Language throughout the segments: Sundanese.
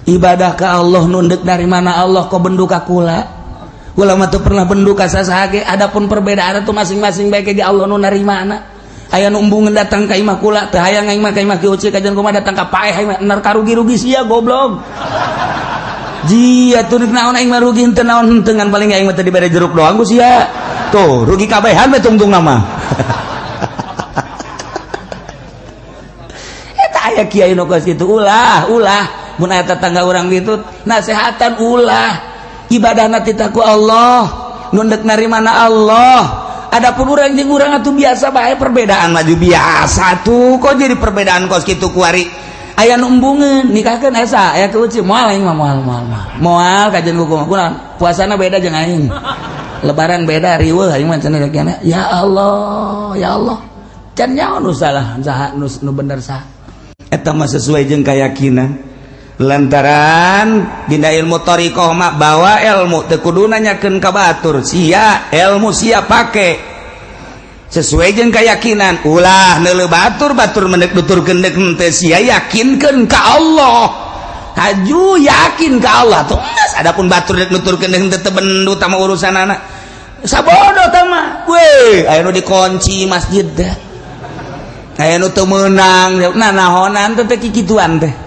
Ibadah ka Allah nunduk dari mana Allah kok bendu ka kula. Kula mah teu pernah bendu ka sasaha ge. Adapun perbedaan itu masing-masing bae ge Allah nu narimana. Aya nu embungeun datang ka imah kula, teu hayang aing mah ka imah Ki Uci kajian kumaha datang ka paeh aing mah enar karugi-rugi sia goblok. Jia tuh naon aing mah rugi henteu naon henteu ngan paling aing mah teu dibere jeruk doang ku sia. Tuh rugi kabehan we tungtung nama. Eta aya kiai nu kos kitu ulah ulah mun aya tetangga urang gitu nasehatan ulah ibadahna titah ku Allah nu dek narimana Allah. Adapun urang jeung urang atuh biasa bae perbedaan maju biasa tuh kok jadi perbedaan kos kitu kuari. Aya nu embungeun nikahkeun esa aya ke uci moal aing mah moal moal moal moal kajian ku kumaha puasana beda jeung aing lebaran beda riweuh aing mah cenah ya Allah ya Allah can nyaho nu salah saha nu bener saha eta mah sesuai jeung keyakinan. Lantaran dina ilmu thariqah mah bawa ilmu teu kudu nanyakeun ka batur sia ilmu sia pake sesuai jeung keyakinan ulah neuleuh batur batur mendek nuturkeun deuk henteu sia yakinkeun ka Allah haju yakin ka Allah tuh geus. Adapun batur dek nuturkeun deuk henteu teu bendu tama urusanana sabodo tah mah we aya nu dikunci masjid teh aya nu teu meunang nah nahonan teh teh kikituan teh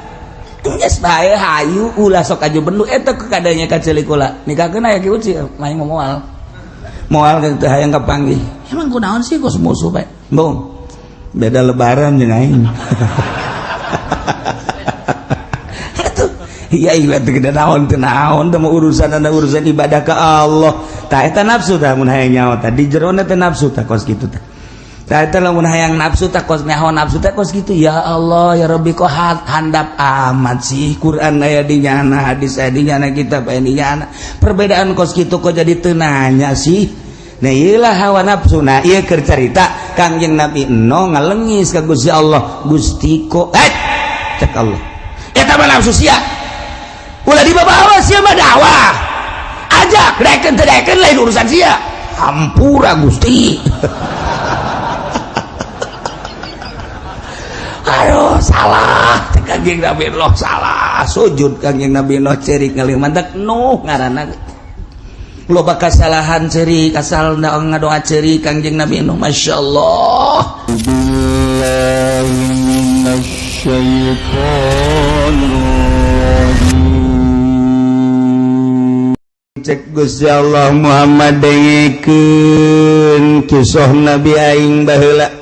geus bae hayu ulah sok aju bendu eta kadanya ka ceulik kula nikahkeun aya Ki Uci main moal moal teu hayang kapanggih emang kunaon sih kos musuh bae bong beda lebaran jeung aing atuh iya ieu teh gede naon teu naon teh urusan anda urusan ibadah ka Allah tah eta nafsu tah mun hayang nyaho tah di jerona teh nafsu tah kos kitu tah. Tah eta lamun hayang nafsu tah kos nyaho nafsu teh kos kitu ya Allah ya Rabbi kok handap amat sih Quran aya di nyana hadis aya di nyana kitab aya di nyana perbedaan kos kitu kok jadi teu nanya sih. Nah iyalah hawa nafsu. Nah ieu keur carita Kangjeng Nabi Nuh ngalengis ka Gusti Allah Gusti kok cek Allah eta mah nafsu sia ulah dibawa sia mah dakwah ajak daekeun teu daekeun lain urusan sia hampura Gusti. Aduh salah Kangjeng Nabi Nuh salah sujud Kangjeng Nabi Nuh cerik ngalih mantak Nuh ngaranna loba kasalahan cerik asal ngadoa cerik Kangjeng Nabi Nuh Masya Allah. Cek Gusti Allah Muhammad dengekeun kisah Nabi aing baheula.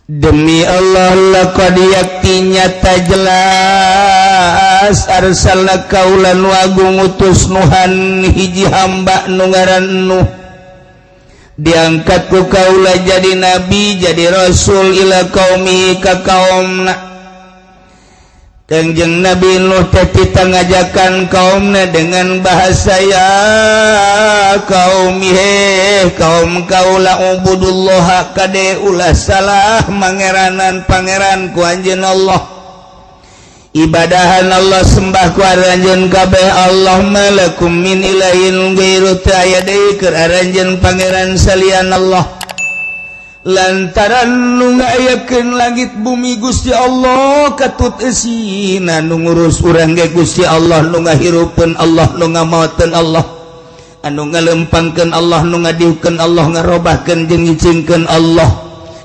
Demi Allah laqad yakti nyata jelas arsalna kaula nu agung utus Nuhan hiji hamba nu ngaran Nuh diangkat ku kaula jadi nabi jadi rasul ila qaumi ka kaumna. Kangjeng Nabi Nuh teh tita ngajakan kaumna dengan bahasa ya kaum he kaum kaula ubudullah kade ulah salah mangeranan pangeran ku anjeun Allah ibadahan Allah sembah ku aranjeun kabeh Allah malakum min ilahin ghairu ta aya deui keur aranjeun pangeran salian Allah lantaran nu ngayakeun langit bumi Gusti Allah katut eusina nu ngurus urang ge Gusti Allah nu ngahirupeun Allah nu ngamaoteun Allah anu ngalempangkeun Allah nu ngadiukeun Allah ngarobahkeun jeung nyicingkeun Allah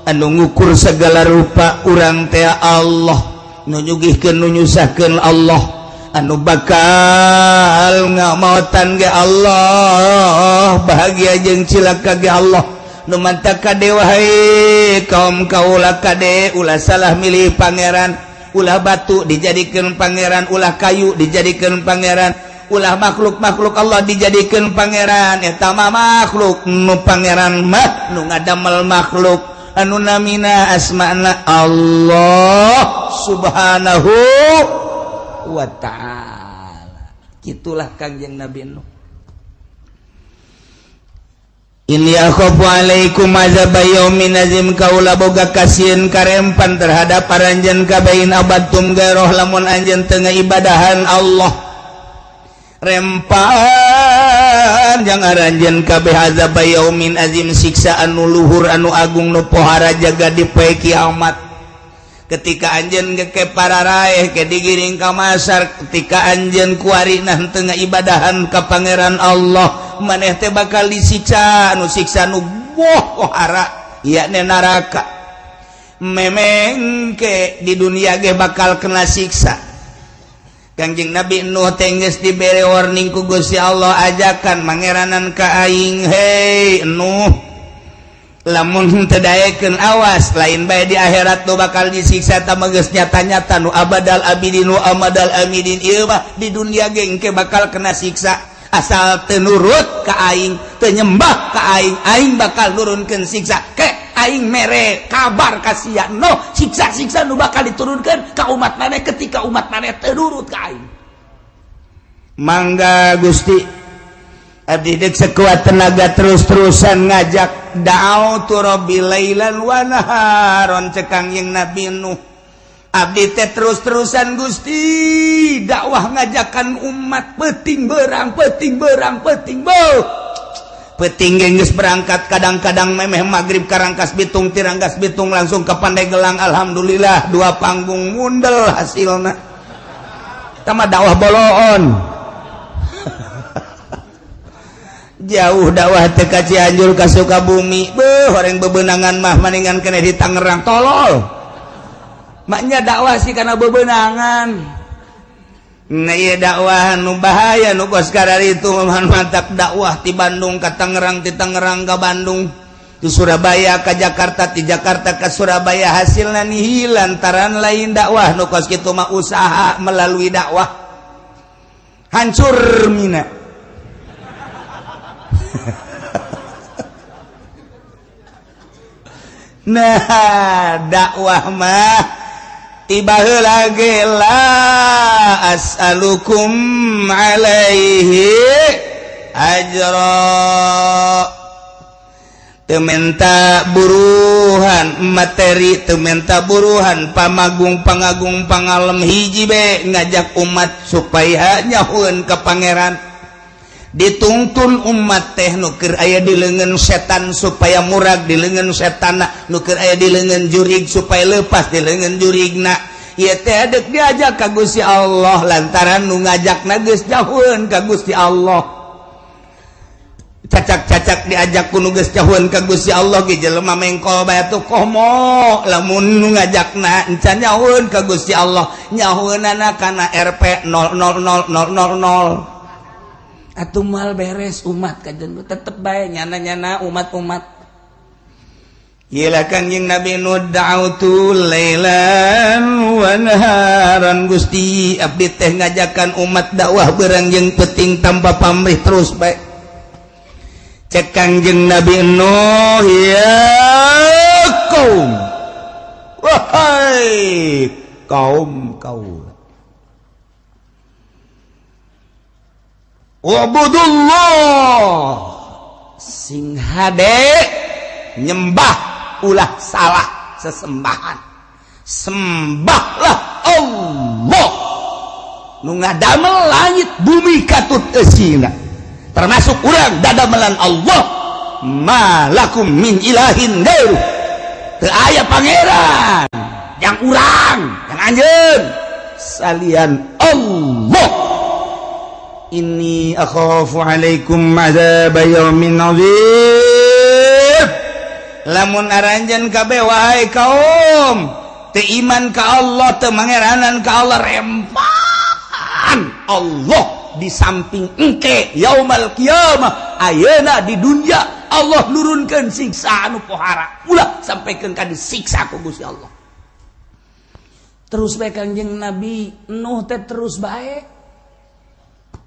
anu ngukur segala rupa urang teh Allah nu nyugihkeun nu nyusahkeun Allah anu bakal ngamaotan ge Allah bahagia jeung cilaka ge Allah nu mantap kade wahai kaum kaula kade ulah salah milih pangeran ulah batu dijadikan pangeran ulah kayu dijadikan pangeran ulah makhluk-makhluk Allah dijadikan pangeran eta mah makhluk nu pangeran mah nu ngadamel makhluk anu namina asmana Allah subhanahu wa ta'ala. Kitulah Kangjeng Nabi Nuh. Inni akhafu alaikum azab yaumin azim kaula boga kasieun karempan terhadap aranjeun kabeh in abadtum gairah lamun anjeun teu ngaibadahan Allah rempan jang aranjeun kabeh azab yaumin azim siksa anu luhur anu agung nu pohara jaga di poe kiamat. Ketika anjeun ke para raeh ke digiring ka masar, ketika anjeun kuari nah teu ngaibadahan ka Pangeran Allah, maneh teh bakal disiksa nu siksa nu pohara yakni neraka. Memengke di dunia ge bakal kena siksa. Kangjeng Nabi Nuh teh geus dibere warning ku Gusti Allah, ajakan mangeranan ka aing, hei Nuh, lamun teu daekeun awas lain bae di akhirat nu bakal disiksa, tah geus nyata-nyata nu abadal abidin nu amadal amidin, ieu mah di dunia ge engke bakal kena siksa. Asal teu nurut ka aing, teu nyembah ka aing, aing bakal nurunkeun siksa. Ke aing mere kabar ka sia, no siksa-siksa nu bakal diturunkeun ka umat maneh ketika umat maneh teu nurut ka aing. Mangga Gusti, abdi dek sekuat tenaga terus-terusan ngajak da'autu rabbi lailan wa naharon, cek Kangjeng Nabi Nuh. Abdi teh terus-terusan Gusti dakwah ngajakan umat peuting berang peuting berang peuting beuh peuting geus berangkat, kadang-kadang memeh magrib ka Rangkas Bitung, ti Rangkas Bitung langsung ke Pandeglang, alhamdulillah dua panggung mundel hasilna. Tama dakwah boloon. Jauh dakwah teh ka Cianjur ka Sukabumi, beuh horeng bebenangan mah maningan keneh di Tangerang, tolol. Maknya dakwah sih karena bebenangan. Nah ieu dakwah nu bahaya nu kos kararitu mantap dakwah ti Bandung ka Tangerang, ti Tangerang ka Bandung, ti Surabaya ka Jakarta, ti Jakarta ka Surabaya, hasilna nihil lantaran lain dakwah nu kos kitu mah usaha melalui dakwah. Hancur mina. Nah dakwah mah tiba heula ge la as'alukum alaihi ajra, teu menta buruhan materi, teu menta buruhan pamagung pangagung pangalem, hiji be ngajak umat supaya nyahueun ka Pangeran. Dituntun umat teh nu keur aya di leungeun setan supaya murag di leungeun setanna, nu keur aya di leungeun jurig supaya lepas di leungeun jurigna. Ieu teh deuk diajak ka Gusti Allah lantaran nu ngajakna geus jauheun ka Gusti Allah. Cacak-cacak diajak ku nu geus jauheun ka Gusti Allah ge jelema mengkol bae atuh komo lamun nu ngajakna encan jauheun ka Gusti Allah, nyahueunana kana RP 000000. Atuh mal beres umat kajen tetep bae nyana-nyana umat-umat. Ieu Kangjeng Nabi Nuh da'autu lailan wa naharan, Gusti abdi teh ngajakan umat dakwah beurang jeung peuting tanpa pamrih terus bae. Cek Kangjeng Nabi Nuh, ya kaum, wahai kaum kaula, ubudullah, sing hade nyembah ulah salah sesembahan, sembahlah Allah nu ngadamel langit bumi katut eusina, termasuk urang dadamelan Allah, malakum min ilahin gairuh, teu aya pangeran yang urang yang anjeun salian Allah. Inni akhafu alaikum azab yaumin azim. Lamun aranjeun kabeh wahai kaum teu iman ka Allah, teu mangeranan ka Allah, rempan Allah di samping engke yaumal qiyamah. Ayeuna di dunia Allah nurunkeun siksa anu pohara, ulah sampaikan ka disiksa ku Gusti Allah. Terus bae Kangjeng Nabi Nuh teh terus bae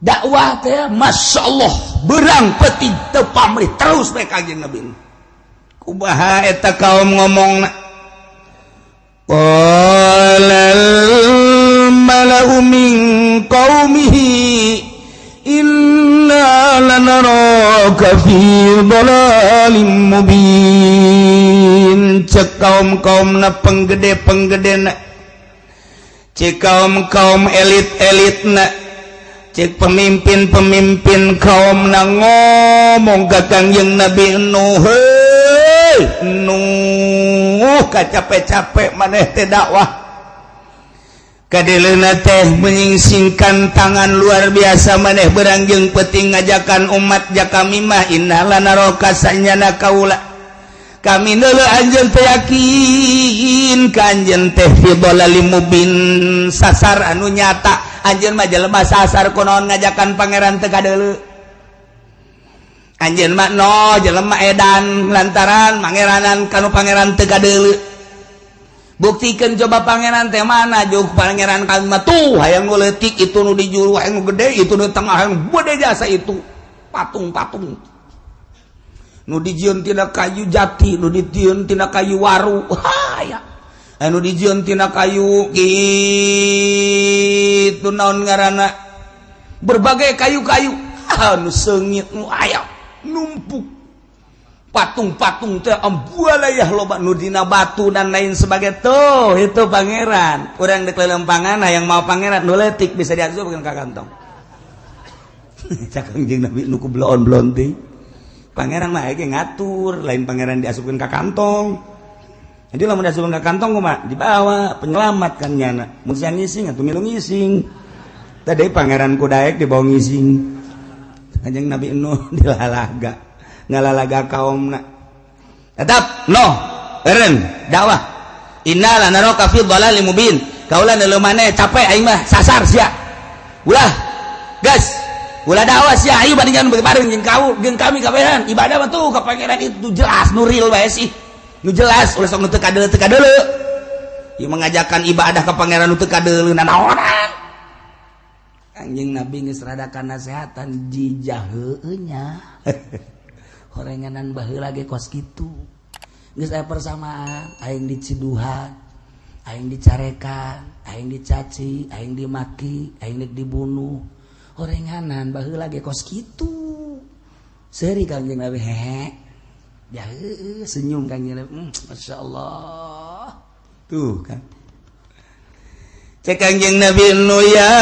dakwah teh, masya Allah berang peuting teu pamrih terus bae Kangjeng Nabi. Kumaha eta kaum ngomongna, qalal mala'u min qaumihi inna lanaraka fi dhalalim mubin. Cek kaum-kaumna penggede-penggedena, cek kaum-kaum elit-elitna, cek pemimpin-pemimpin kaum na ngomong ka Kangjeng Nabi Nuh, hei Nuh, Nuh, kacape-capek maneh teh dakwah. Kadeleuna teh menyingsingkan tangan luar biasa, maneh berang jeung peuting ngajakan umat ja kami mah. Inna lanaroka, sanyana kaula, kami neuleu anjeun teh, yakin ka anjeun teh, fi dhalalim mubin, sasar anu nyata. Anjeun mah jelema sasar, kunaon ngajakan Pangeran teu kadeuleu? Anjeun mah no jelema edan lantaran mangeranan kanu Pangeran teu kadeuleu. Buktikan coba Pangeran teh mana juk Pangeran kami mah tuh hayang nu leutik itu, nu di juru hayang nu gede itu, nu tengah hayang gede jasa itu patung-patung nu dijieun tina kayu jati, nu dijieun tina kayu waru, haya anu dijieun tina kayu kitu, naon ngaranna, berbagai kayu-kayu anu seungit nu aya numpuk patung-patung teh ambualayah loba, nu dina batu dan lain sebagai tuh. Itu Pangeran urang dek lelempangan hayang mau Pangeran nu leutik bisa diasupkeun ka kantong. Cak Kangjeng Nabi nu ku bloon-bloon teh, Pangeran mah ge ngatur lain Pangeran diasupkeun ka kantong. Jadi lamun diasupkeun ka kantong kumaha? Dibawa penyelamat kan nyana mun sia ngising atuh milu ngising. Tadi Pangeran kudaek dibawa ngising. Kanjeng Nabi Nuh dilalaga ngalalaga kaumna tetap no eren dakwah. Inna lanaraka fi dhalalim mubin, kaula neuleuh maneh capek, aing mah sasar sia, ulah gas, ulah dakwah sia. Ayo bandingan bareng jeung kau jeung kami kabehan ibadah mah tuh ka Pangeran itu jelas, nu real bae sih, nu jelas. Ulah sok nu teu kadeuleu, teu kadeuleu. Ieu mengajakan ibadah ka Pangeran nu teu kadeuleu nanaonan? Anjing Nabi geus rada nasehatan jijah heueuh nya. Horenganan baheula ge kos kitu. Geus aya persamaan, aing diciduhan, aing dicarekan, aing dicaci, aing dimaki, aing dek dibunuh. Horenganan baheula ge kos kitu. Seuri Kangjeng Nabi, hehe. Ya heueuh, senyum Kangjeng Nabi. Masya Allah. Tuh kan. Cek Kangjeng Nabi nu, ya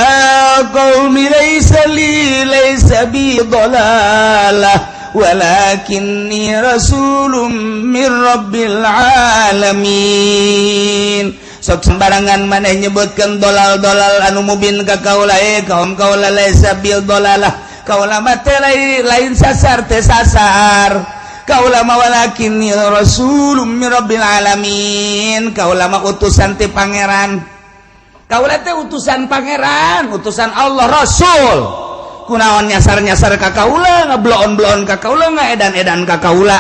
qaumi, laisa li, laisa bi dhalalah, walakinni rasulun min rabbil alamin. Sok sembarangan maneh nyebutkeun dolal-dolal anu mubin ka kaula. Eh kaum kaula, laisa bil dolalah, kaula mah teh lain sasar, teh sasar kaula mah. Walakinni rasulun min rabbil alamin, kaula mah utusan ti Pangeran, kaula teh utusan Pangeran, utusan Allah, rasul. Kunaon nyasar-nyasar ka kaula, ngebloon-bloon ka kaula, ngaedan-edan ka kaula?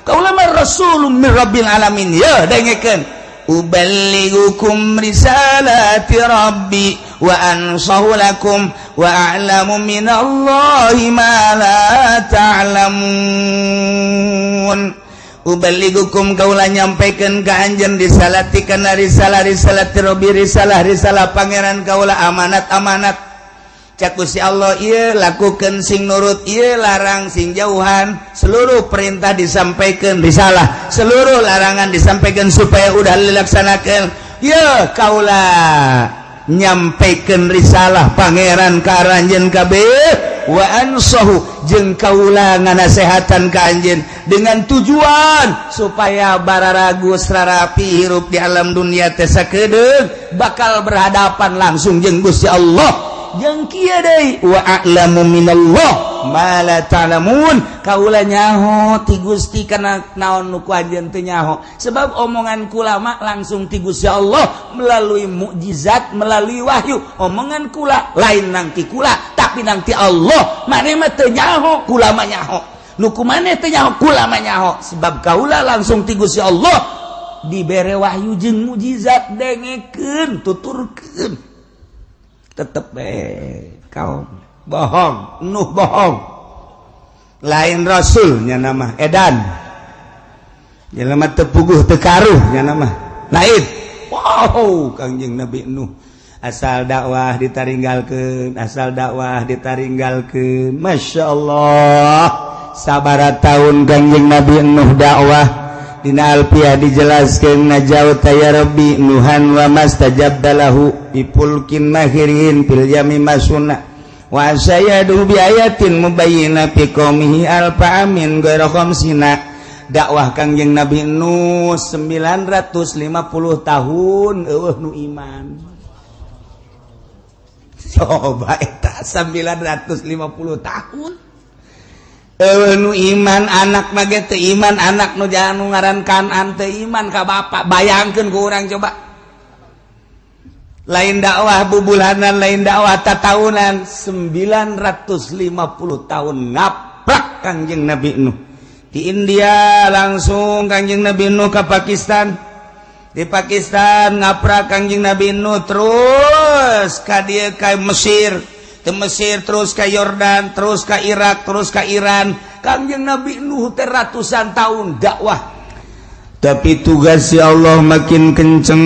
Kaula mah rasulun min rabbil alamin. Ya dengekeun, uballighukum risalati rabbi wa ansahu lakum wa a'lamu minallahi ma la ta'lamun. Uballighukum, kaula nyampaikan ka anjeun, risalati kana risalah, risalati rabbi, risalah risalah Pangeran kaula, amanat amanat. Cak Gusti Allah, ieu lakukan sing nurut, ieu larang sing jauhan. Seluruh perintah disampaikan, risalah, seluruh larangan disampaikan supaya udah dilaksanakan. Ya kaula nyampaikan risalah Pangeran ka aranjeun kabeh, wa ansahu, jeung kaula nganasehatan ka anjeun dengan tujuan supaya bararagus rarapi hirup di alam dunia teh sakedeung bakal berhadapan langsung jeung Gusti Allah. Jeung kieu deui, wa a'lamu minallah ma la ta'lamun, kaula nyaho ti Gusti kana naon nu ku anjeun teu nyaho, sebab omongan kula mah langsung ti Gusti Allah melalui mukjizat, melalui wahyu. Omongan kula lain nang ti kula, tapi nang ti Allah. Maneh mah teu nyaho, kula mah nyaho. Nu ku maneh teu nyaho, kula mah nyaho, sebab kaula langsung ti Gusti Allah dibere wahyu jeung mukjizat. Dengekeun, tuturkeun, tetep kaum bohong. Nuh bohong, lain rasulnya, nama edan, jelema teu puguh teu karuh nya nama lain. Wow, Kangjeng Nabi Nuh asal dakwah ditaringgalkeun, asal dakwah ditaringgalkeun. Masya Allah, sabara tahun Kangjeng Nabi Nuh dakwah? Dina Alfiah dijelaskan, najauta ya Rabbi Nuhan wa mastajabta lahu bi fulkin mahirin fil yami masuna wa sayadu bi ayatin mubayyina fi qaumihi alfa amin ghaira khamsina. Dakwah Kangjeng Nabi Nuh 950 tahun, euweuh nu iman. Coba eta, 950 tahun euweuh nu iman. Anak mah ge teu iman, anak nu jangan nu ngaran Kanan teu iman ka bapak. Bayangkeun ku urang coba, lain dakwah bubulanan, lain dakwah tatahunan, 950 tahun ngaprak Kangjeng Nabi Nuh di India. Langsung Kangjeng Nabi Nuh ke Pakistan. Di Pakistan ngaprak Kangjeng Nabi Nuh, terus ka dieu, ka Mesir, ke Mesir, terus ke Yordan, terus ke Irak, terus ke Iran. Kangjeng Nabi Nuh teh ratusan tahun dakwah, tapi tugas ya Allah makin kenceng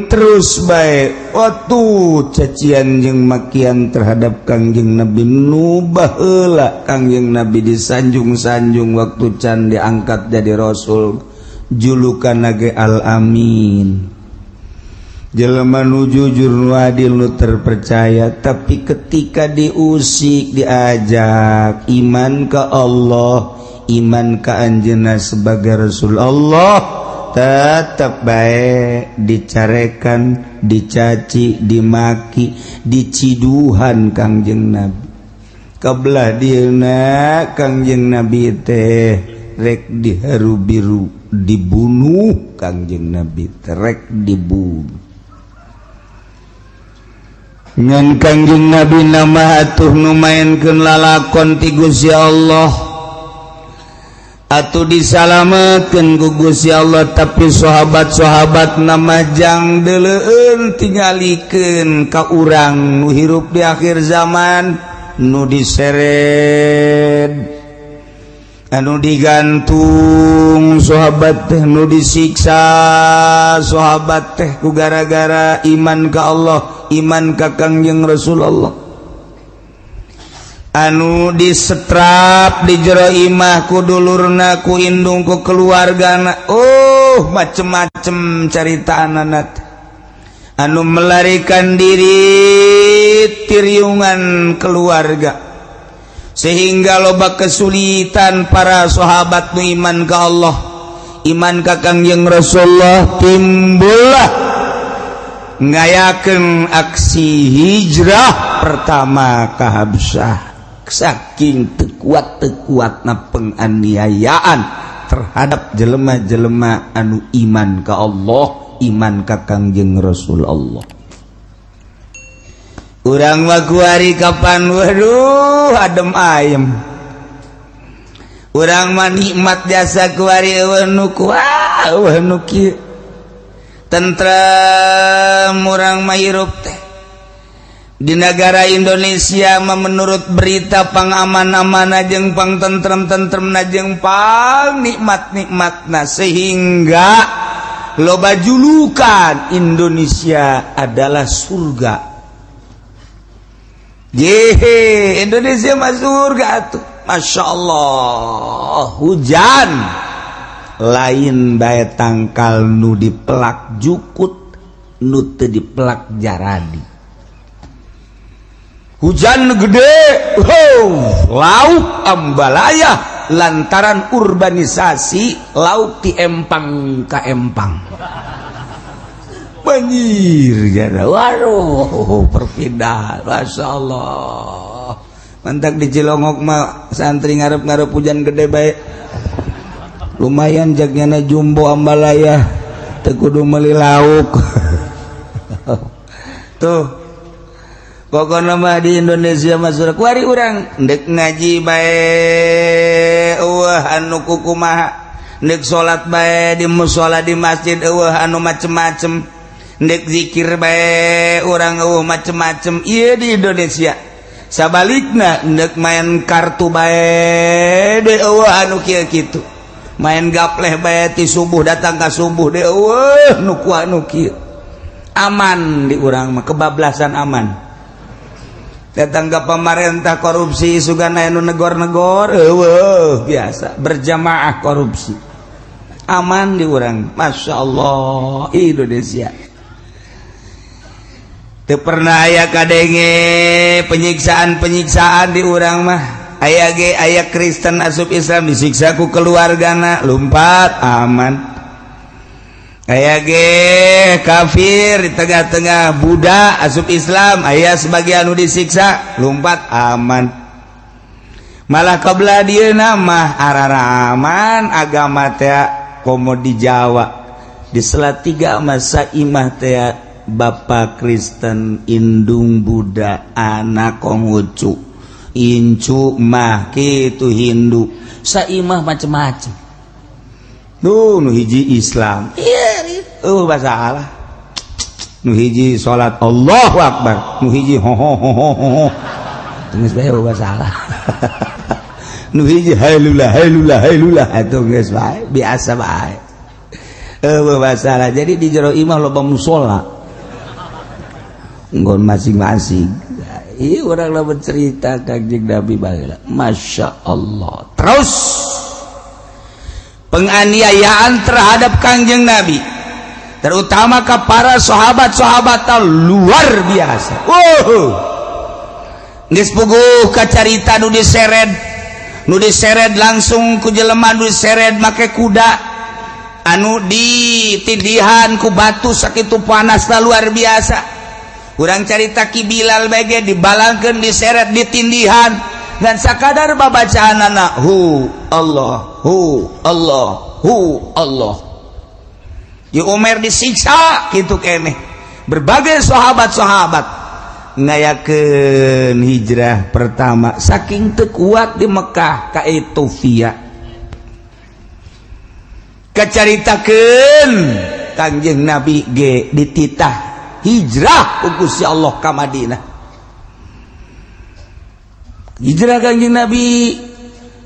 terus baik. Waktu cacian jeung makian terhadap Kangjeng Nabi Nuh, baheula Kangjeng Nabi disanjung-sanjung waktu can diangkat jadi rasul, julukan nage Al-Amin, jelema nu jujur, nu adil, nu terpercaya. Tapi ketika diusik, diajak iman ke Allah, iman ke anjeunna sebagai Rasul Allah, tetap baik dicarekan, dicaci, dimaki, diciduhan Kangjeng Nabi. Kebelah dieuna Kangjeng Nabi teh rek diharu biru, dibunuh. Kangjeng Nabi teh rek dibunuh. Ngan Kangjeng Nabi nama atuh nu maenkeun lalakon ti Gusti Allah, atuh disalametkeun ku Gusti Allah. Tapi sahabat-sahabat nama jang deuleueun, tingalikeun ka urang nu hirup di akhir zaman, nu diseret, anu digantung sahabat teh, nu disiksa sahabat teh ku gara-gara iman ka Allah, iman ka Kangjeng Rasulullah, anu disetrap di jero imah ku dulurna, ku indung, ku keluargana. Oh, macem-macem carita anak anu melarikan diri tiriungan keluarga, sehingga loba kesulitan para sahabat nu iman ke Allah, iman ka Kangjeng Rasulullah. Timbullah ngayakeun aksi hijrah pertama ke Habsyah, saking tekuat tekuat na penganiayaan terhadap jelema-jelema anu iman ke Allah, iman ka Kangjeng Rasul Allah. Urang mah kuari kapan, waduh, adem ayem. Urang mah nikmat jasa kuari, euweuh nu kuah, euweuh nu kieu, tentrem urang mah hirup teh di negara Indonesia mah. Menurut berita pang aman-aman jeung pang tentrem-tentrem jeung pang nikmat-nikmatna, sehingga loba julukan Indonesia adalah surga. Yehe, Indonesia mah surga tuh. Masya Allah, hujan lain bae tangkal nu dipelak jukut, nu teu dipelak jaradi. Hujan gede, oh, lauk ambalaya. Lantaran urbanisasi, lauk ti empang ka empang banjir jara. Waduh, perpindahan, masya Allah. Mantak di Cilongok mah santri ngarep-ngarep hujan gede baik, lumayan jagnyana jumbo ambalaya, teu kudu meuli lauk tuh. Pokoknya mah di Indonesia masuk kuari urang ndek ngaji bae, wah, anu kukumaha, ndek salat bae di musola, di masjid, euweuh anu macem-macem, ndek zikir bae urang euweuh macem-macem. Ieu di Indonesia. Sabalikna, ndek main kartu bae de euweuh anu kieu kitu, main gapleh bae ti subuh datang ka subuh de euweuh nu ku anu kieu. Aman di urang mah, kebablasan aman. Datang ke pemerintah korupsi, sugana anu negor-negor euweuh, biasa berjamaah korupsi. Aman di urang, masya Allah. Indonesia teu pernah aya kadenge penyiksaan-penyiksaan di urang mah. Aya ge aya Kristen asup Islam, disiksa ku keluargana, lumpat, aman. Aya ge kafir di tengah-tengah Buddha asup Islam, aya sebagian nu disiksa, lumpat, aman. Malah kebelah dia nama araraman agama teh, komo di Jawa, di Salatiga, masa imah teh Bapak Kristen, indung Buddha, anak Konghucu, incu mah kitu Hindu, saimah macem-macem. Duh, nu hiji Islam. Iya, masalah. Nu hiji salat Allahu Akbar, nu hiji ho ho ho ho ho. Geus bae masalah. Nu hiji hailula hailula hailula, atuh geus bae, biasa bae. Eueuh masalah. Jadi di jero imah loba musola. Nggon masing-masing. Iya, orang lah bercerita Kanjeng Nabi baheula. Masya Allah. Terus penganiayaan terhadap Kangjeng Nabi, terutama ke para sahabat-sahabat, luar biasa. Wow. Geus puguh kacarita nu diseret langsung ku jelema, nu diseret make kuda, anu ditindihan ku batu sakitu panasna luar biasa. Kurang carita Ki Bilal bege dibalangkeun, diseret, ditindihan, dan sakadar babacaan anak hu Allah, hu Allah, hu Allah. Ki Umar disiksa gitu keneh. Berbagai sahabat-sahabat ngayakeun hijrah pertama saking teu kuat di Mekah ka Ethiopia. Kacaritakeun Kangjeng Nabi ge dititah hijrah ku Gusti Allah ka Madinah. Hijrah Kangjeng Nabi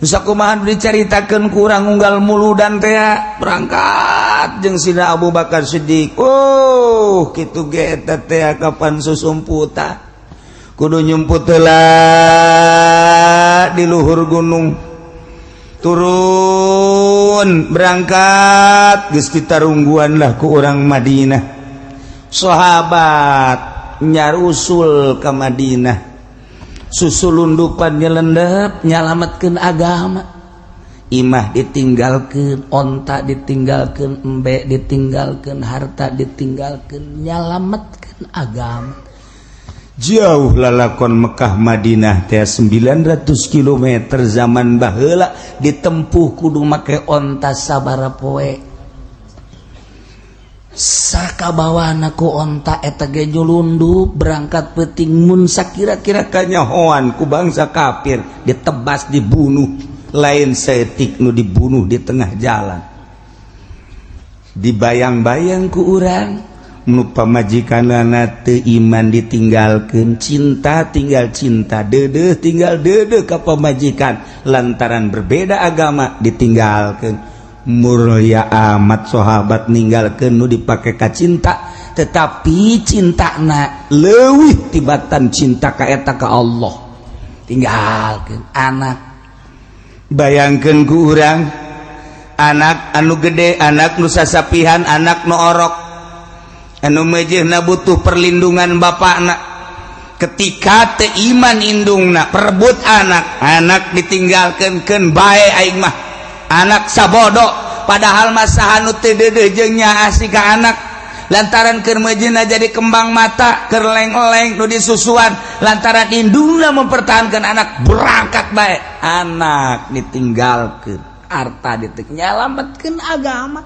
bisa kumaha dicaritakeun kurang unggal muludan teh berangkat jeung Sina Abu Bakar Siddiq. Oh, kitu ge eta teh kapan susumputan kudu nyumput heula di luhur gunung, turun, berangkat, geus ditarungguan lah ku orang Madinah. Sahabat nyarusul ke Madinah, susulundupan, nyelendep, nyalamatkeun agama. Imah ditinggalkan, onta ditinggalkan, embe ditinggalkan, harta ditinggalkan, nyalamatkan agama. Jauh lalakon Mekah Madinah teh 900 km. Zaman baheula ditempuh kudu make onta sabara poe. Sakabawana ku onta eta ge nyulundup berangkat peuting. Mun sakira-kira kanyahoan ku bangsa kafir, ditebas, dibunuh. Lain saeutik nu dibunuh di tengah jalan. Dibayang-bayang ku urang nu pamajikanana teu iman ditinggalkeun, cinta tinggal cinta, deudeuh tinggal deudeuh ka pamajikan, lantaran berbeda agama ditinggalkeun. Mulia amat sahabat ninggalkeun nu dipake ka cinta, tetapi cintana leuwih tibatan cinta ka eta ka Allah. Tinggalkeun anak. Bayangkeun ku urang anak anu gede, anak nu sasapihan, anak nu orok, anu mejehna butuh perlindungan bapakna. Ketika teu iman indungna, perebut anak, anak ditinggalkeun, keun bae aing mah, anak sabodo. Padahal masa anu teu deudeuh jeung nyaah ka anak, lantaran keur meujeuhna jadi kembang mata, keur leng-leng nu disusuan, lantaran indungna mempertahankan anak, berangkat bae, anak ditinggalkeun, harta ditinggal, nyalametkeun agama.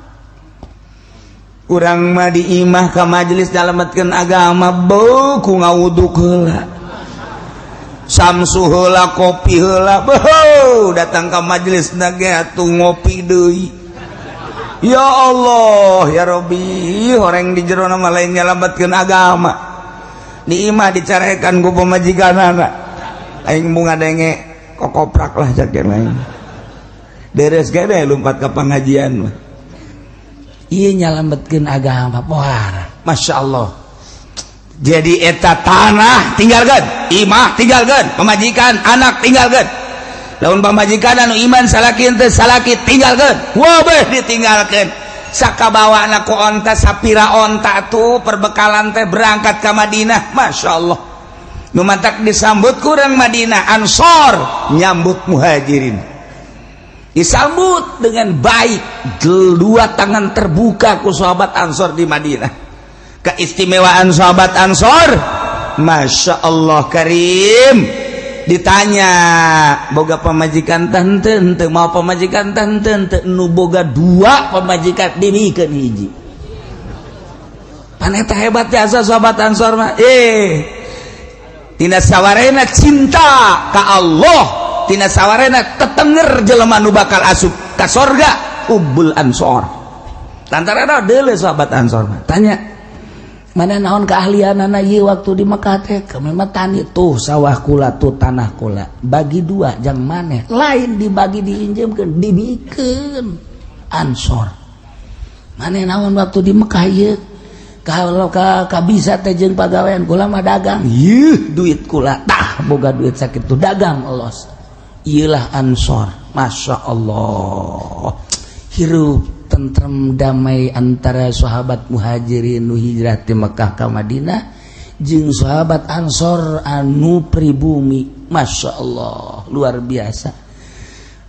Urang mah di imah ka majelis nyalametkeun agama, beuh ku ngawuduk heula, samsu heula, kopi heula, beuh datang ka majelis na ge atuh ngopi deui. Ya Allah ya Robbi, horeng di jero mah lain nyalametkeun agama. Di imah dicarekan ku pamajikanana, aing bunga denge kokoprak lah cak lain, beres ge lumpat ke pengajian mah. Iya, nyalametkeun agama pohara. Masya Allah. Jadi eta tanah tinggalkan, imah tinggalkan, pemajikan, anak tinggalkan. Lamun pamajikan anu iman salaki, teu salaki tinggalkan, wabeh ditinggalkan. Sakabawa ku onta, sapira onta tuh perbekalan teh, berangkat ke Madinah. Masya Allah. Nu matak disambut ku urang Madinah, Ansor nyambut Muhajirin, disambut dengan baik, dua tangan terbuka ku sahabat Ansor di Madinah. Keistimewaan sahabat Ansor, Masya Allah Karim. Ditanya, boga pamajikan tante henteu? Mau pamajikan tante henteu? Nu boga dua pamajikan dibikeun hiji. Pan eta hebat jasa sahabat Ansor mah. Tina sawarena cinta ka Allah, tina sawarena tetenger jelema nu bakal asup ka sorga hubbul Ansor. Lantaran deuleu sahabat Ansor mah. Tanya, mana naon keahlian anak ieu waktu di Mekah teh? Kami mah tani. Tuh sawah kula, tuh tanah kula, bagi dua jang maneh. Lain dibagi, diinjemkeun, dibikeun Ansor. Maneh naon waktu di Mekah ieu? Kalau ka bisa teh jeung pagawean? Kula mah dagang. Yeuh, duit kula tah, boga duit sakitu, dagang elos. Iyalah Ansor. Masya Allah, hirup tentrem damai antara sahabat Muhajirin nu hijrah di Mekah ke Madinah jeung sahabat Ansor anu pribumi. Masya Allah, luar biasa.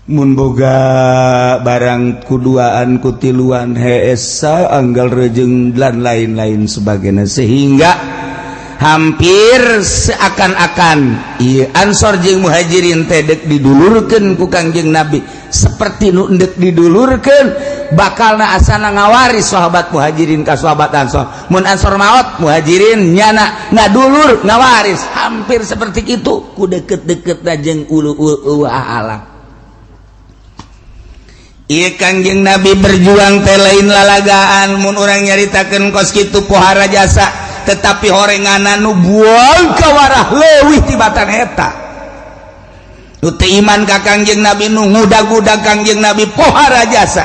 Mun boga barang kuduaan, kutiluan, heesa anggal rejeng dan lain-lain sebagainya, sehingga hampir seakan-akan iya Ansor jeung Muhajirin teh dek didulurkeun ku Kangjeng Nabi, seperti nu endek didulurkeun, bakalna asana ngawaris sahabat Muhajirin ka sahabat Ansor. Mun Ansor maot, Muhajirin nyana ngadulur, ngawaris, hampir seperti itu ku deket-deket jeung ulu ulu alam. Iya, Kangjeng Nabi berjuang teh lain lalagaan. Mun urang nyaritakeun kos kitu pohara jasa, tetapi horenganan nu buang kawarah leuwih tibatan eta. Nu teu iman ka Kangjeng Nabi, nu ngudag-udag Kangjeng Nabi, pohara jasa.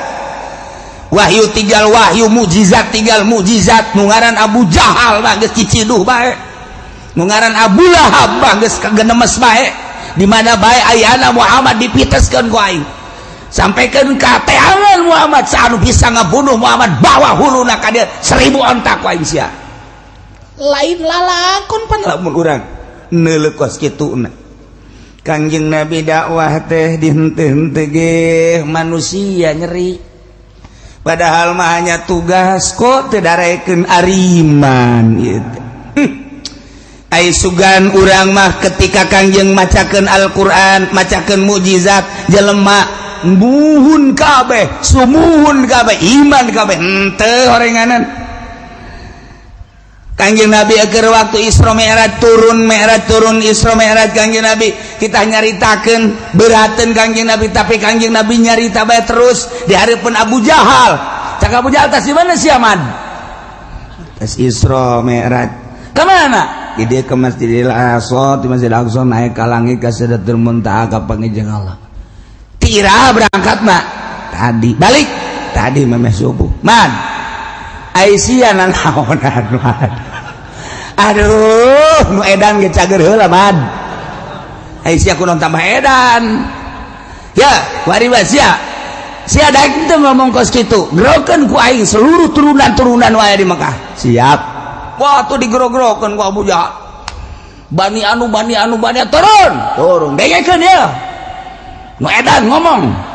Wahyu tinggal wahyu, mukjizat tinggal mukjizat. Nu ngaran Abu Jahal mah geus ciciduh bae, nu ngaran Abu Lahab mah geus kagenemes bae. Di mana bae ayana Muhammad dipiteskeun ku aing, sampaikan ka teangan Muhammad. Anu bisa ngabunuh Muhammad, bawa huluna ka dieu, 1000 onta ku aing sia. Lain lalakon pan lamun urang neuleuh kos kituna. Kangjeng Nabi dakwah teh dihenteu-henteu ge manusia nyeri, padahal mah hanya tugas kok teu darekeun ariman ieu teh. Ai sugan urang mah ketika Kangjeng macakeun Al-Qur'an, macakeun mukjizat, jelema muhun kabeh, sumuhun kabeh, iman kabeh. Henteu horenganan. Kangjeng Nabi keur waktu Isra Mi'raj turun, Mi'raj turun, Isra Mi'raj Kangjeng Nabi, kita nyaritakeun berateun Kangjeng Nabi, tapi Kangjeng Nabi nyarita bae terus di hareupeun Abu Jahal. Cak Abu Jahal, tas di mana sia, Man? Tas Isra Mi'raj. Kemana? Di dia ke Masjidil Aqsa, di Masjidil Aqsa naik ke langit, ke Sidratul Muntaha, ka panggih Allah. Tira berangkat mak? Tadi balik tadi memeh subuh. Man, Aisyah nanaonan, Man? Aduh, nu edan ge cager heula, Man. Aisyah kunaon tambah edan ya? Wari sia sia daek teu ngomong kos kitu, gerokeun ku aing seluruh turunan-turunan wae di Mekah. Siap. Wah, tuh digero-gerokeun ku Abu Jahal. Bani anu, bani anu, bani turun turun, dengekeun ya, nu edan ngomong.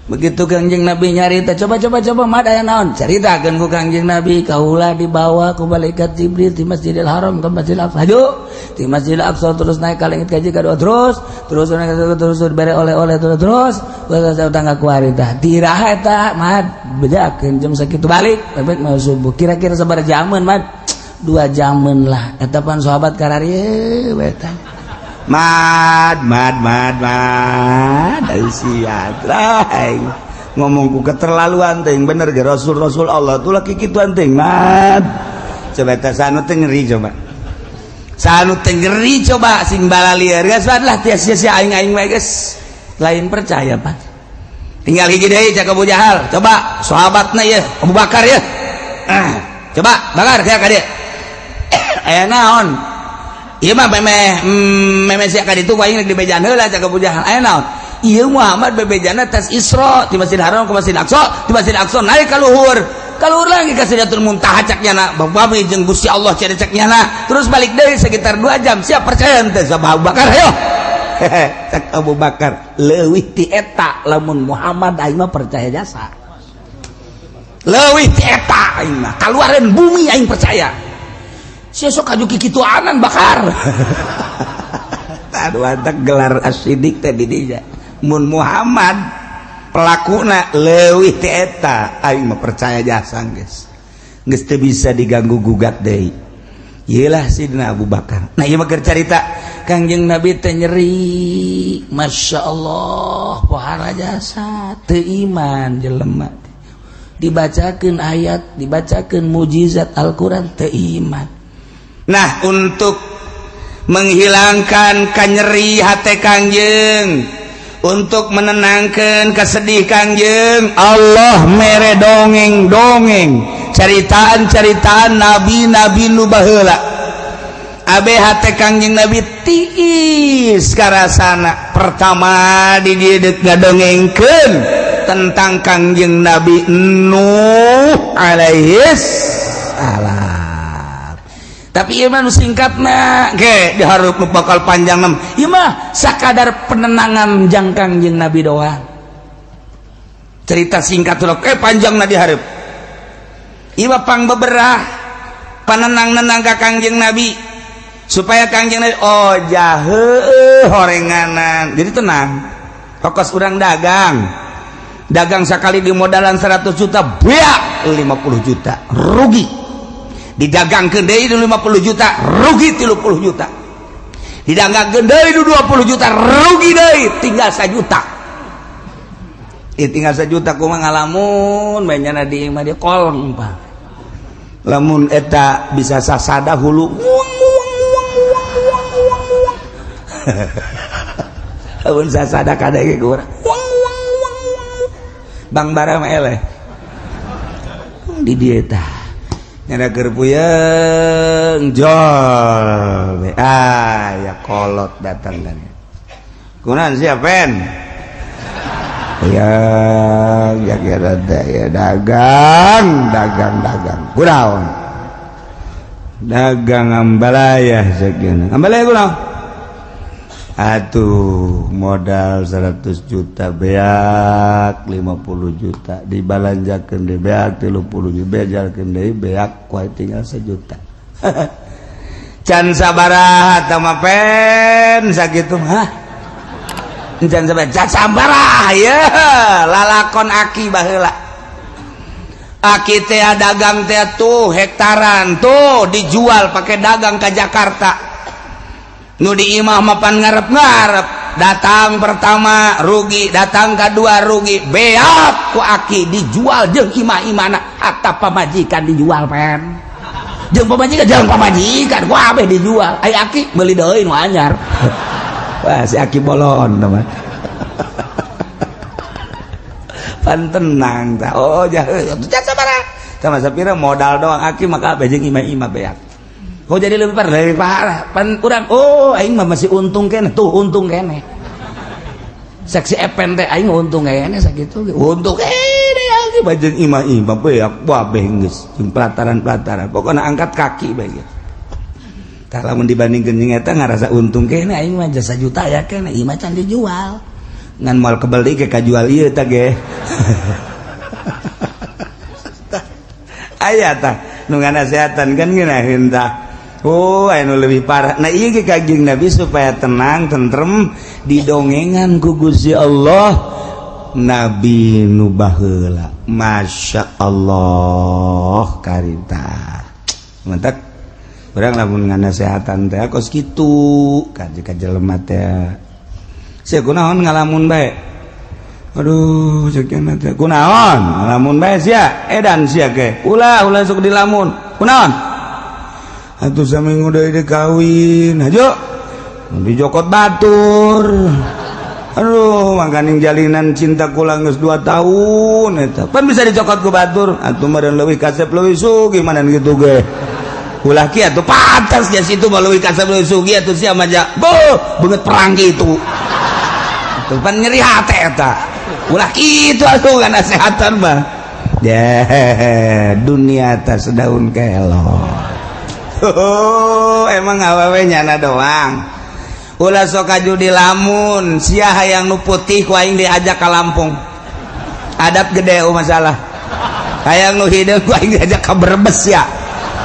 Begitu Kangjeng Nabi nyarita, coba coba coba, mad, aya naon? Caritakeun ku Kangjeng Nabi, kaula dibawa ku malaikat Jibril di Masjidil Haram ke Masjidil Aqsa. Hayu di Masjidil Aqsa terus naik ka langit kaji kadua, terus terus naik terus, terus bere oleh-oleh, terus terus terus tangga kuari tah. Tiraha eta, Mad? Bejakeun jam sakitu balik, balik mau subuh. Kira-kira sabaraha jaman, Mad? 2 jaman lah. Eta pan sahabat kararieu eta. Mad, mad, mad, mad, sia ngomongku keterlaluan ting. Bener ge rasul rasul Allah tuh laki kituan ting, Mad. Coba eta sanu teh ngeri, coba sanu teh ngeri, coba sing balalieur geus lah tia sia aing aing wae geus lain percaya. Pak, tinggal hiji deui. Cak Abu Jahal, coba sahabatna ya, Abu Bakar ya. Ah, coba Bakar kayak ka dieu, aya naon ieu mah? Memeh memeh sia ka ditu aing rek dibejaan heula. Cak Abu Jahal, aya naon ieu? Muhammad bebejana tas Isra di Masjid Haram ke Masjid Aqsa, di Masjid Aqsa naik ka luhur. Kaluhur lagi ka Sidratul Muntaha, cak nyana, bami jeung Gusti Allah cenah, cak nyana. Terus balik deui sekitar 2 jam. Siap percaya henteu? Abu Bakar, ayo. Cak Abu Bakar, leuwih ti eta lamun Muhammad, aing mah percaya jasa. Leuwih ti eta aing mah, kaluareun bumi aing percaya. Sia sok aju kikituanan, Bakar. Aduh, antak gelar as-Siddiq teh di dinya. Mun Muhammad pelakuna, leuwih ti eta aing mah percaya jasa, geus geus teu bisa diganggu gugat deui. Iyalah Sidina Abu Bakar. Nah, ieu mah keur carita Kangjeng Nabi teh nyeri, Masya Allah, pohara jasa teu iman jelema. Dibacakeun ayat, dibacakeun mujizat Al-Qur'an, teu iman. Nah, untuk menghilangkan kanyeri hati Kangjeng, untuk menenangkan kesedih Kangjeng, Allah mere dongeng-dongeng, ceritaan-ceritaan nabi-nabi nu baheula. Abe hate Kangjeng Nabi tiis karasana. Pertama di dieu ngadongengkeun tentang Kangjeng Nabi Nuh alaihis salam. Tapi ieu mah nu singkatna ge, dihareup nu bakal panjang mah. Ieu mah sakadar penenangan jang Kangjeng Nabi doang. Cerita singkat tuh, panjang na dihareup. Ieu mah pang beberah panenang-nenang ka Kangjeng Nabi supaya Kangjeng Nabi, oh jahe horenganan, jadi tenang. Kos urang dagang, dagang sekali di modalan 100 juta, beak 50 juta rugi. Didagangkeun deui 50 juta, rugi 30 juta. Didagangkeun deui 20 juta, rugi deui, tinggal 1 juta. Ih, tinggal 1 juta kumaha ngalamun bae nyana di imah dia koleng, Pak. Lamun eta bisa sasada hulu uang uang uang uang uang uang uang. Lamun sasada kadege ku urang uang uang uang uang. Bang bara mah eleh di dieu tah. Nyana keur puyeng jol. Ah, ya kolot datang kan. Kunaon sia, Pen? Ya, ya ya ya dagang, dagang, dagang. Kunaon? Dagang ambalaya sekian. Ambalaya kunaon? Atuh modal 100 juta beak 50 juta, dibalanjakeun deui beak 30 juta, bejalkeun deui beak, kuai tinggal 1 juta. Can sabaraha tah mah, Pen, sakitu mah? Can sabaraha? Can sabaraha ya lalakon aki baheula. Aki teh dagang teh tuh hektaran tuh dijual pakai dagang ke Jakarta. Nu di imah mapan ngarep-ngarep. Datang pertama rugi, datang kedua rugi, beak ku aki dijual jeung imah-imahna, hatta pamajikan dijual, Pen. Jeung pamajikan, jeung pamajikan ku abeh dijual. Ai aki meuli deui nu anyar. Wah, si aki bolon teman. Pan tenang tah. Oh, jahe sabaraha sama sapira modal doang aki maka abeh jeung imah-imah beak. Kok jadi lebih parah, lebih parah. Pan urang, oh aing mah masih untung kene, tuh untung kene. Saksi Epen teh aing untung kene sakitu. Untung kene aki bajeng imah-imah beak kabeh geus jeung pelataran-pelataran. Pokona angkat kaki bae ge. Tah, lamun dibandingkeun jeung eta ngarasa untung kene aing mah, jasa juta ya kene, imah can dijual. Ngan moal kebeli ke kajual ieu tah ge. Aya tah nu nganasehatan kan ngeunaheun tah. Oh, anu lebih parah. Nah, iya ke Kangjeng Nabi supaya tenang, tentrem, didongengan ku Gusti Allah Nabi nu baheula. Masya Allah, karita. Mantap. Urang lamun nganasehatan teh kos kitu, ka jelema teh. Sia kunaon ngalamun bae? Aduh, cek teh. Kunaon ngalamun bae sia? Edan sia ge. Ulah, ulah sok dilamun. Kunaon? Atuh saminggu deui dikawin aja dijokot batur. Aduh, makaning jalinan cinta kula geus 2 tahun eta pan bisa dicokot ku batur. Atuh meureun leuwih kasep, leuwih sugih mana gitu ge. Ulah kieu atuh, pantas dia situ mah leuwih kasep, leuwih sugih. Atuh sia mah boh beungeut perang kitu. Atuh pan nyeri hate eta. Ulah kitu atuh nasehatan mah. Ya, dunia atas daun kelor. Oh, emang awewe nyana doang. Ulah sok kaju di lamun, sia hayang nu putih ku aing diajak ka Lampung. Adat gede oh masalah. Hayang nu hideung ku aing diajak ka Brebes ya.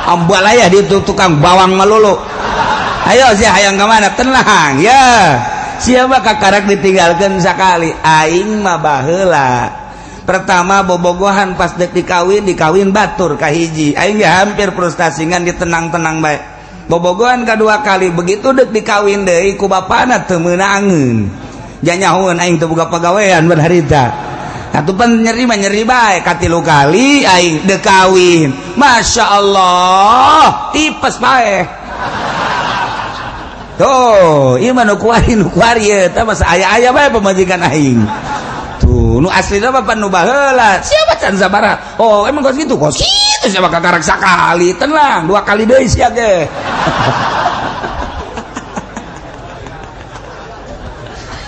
Ambalaya di tukang bawang melulu. Ayo sia hayang ka mana? Tenang ya. Siapa kakarak ditinggalkan sekali. Aing mah baheula. Pertama bobogohan pas dek dikawin, dikawin batur kahiji. Aing ya hampir frustasi ngan ditenang-tenang bae. Bobogohan kedua kali begitu dek dikawin deui ku bapana teu meunangeun. Janyahoeun aing teu boga pagawean ban harita. Atuh pan nyeri mah nyeri bae katilu kali aing dek kawin. Masya Allah, tipes bae. Tuh, ieu mah nu kuari nu kuari eta mah aya-aya bae pamajikan aing. Tuh, nu aslina mah pan nu baheula. Siapa can sabaraha? Oh, emang kos kitu? Kos kitu siapa kakarak sakali. Tenang, dua kali deui sia ge.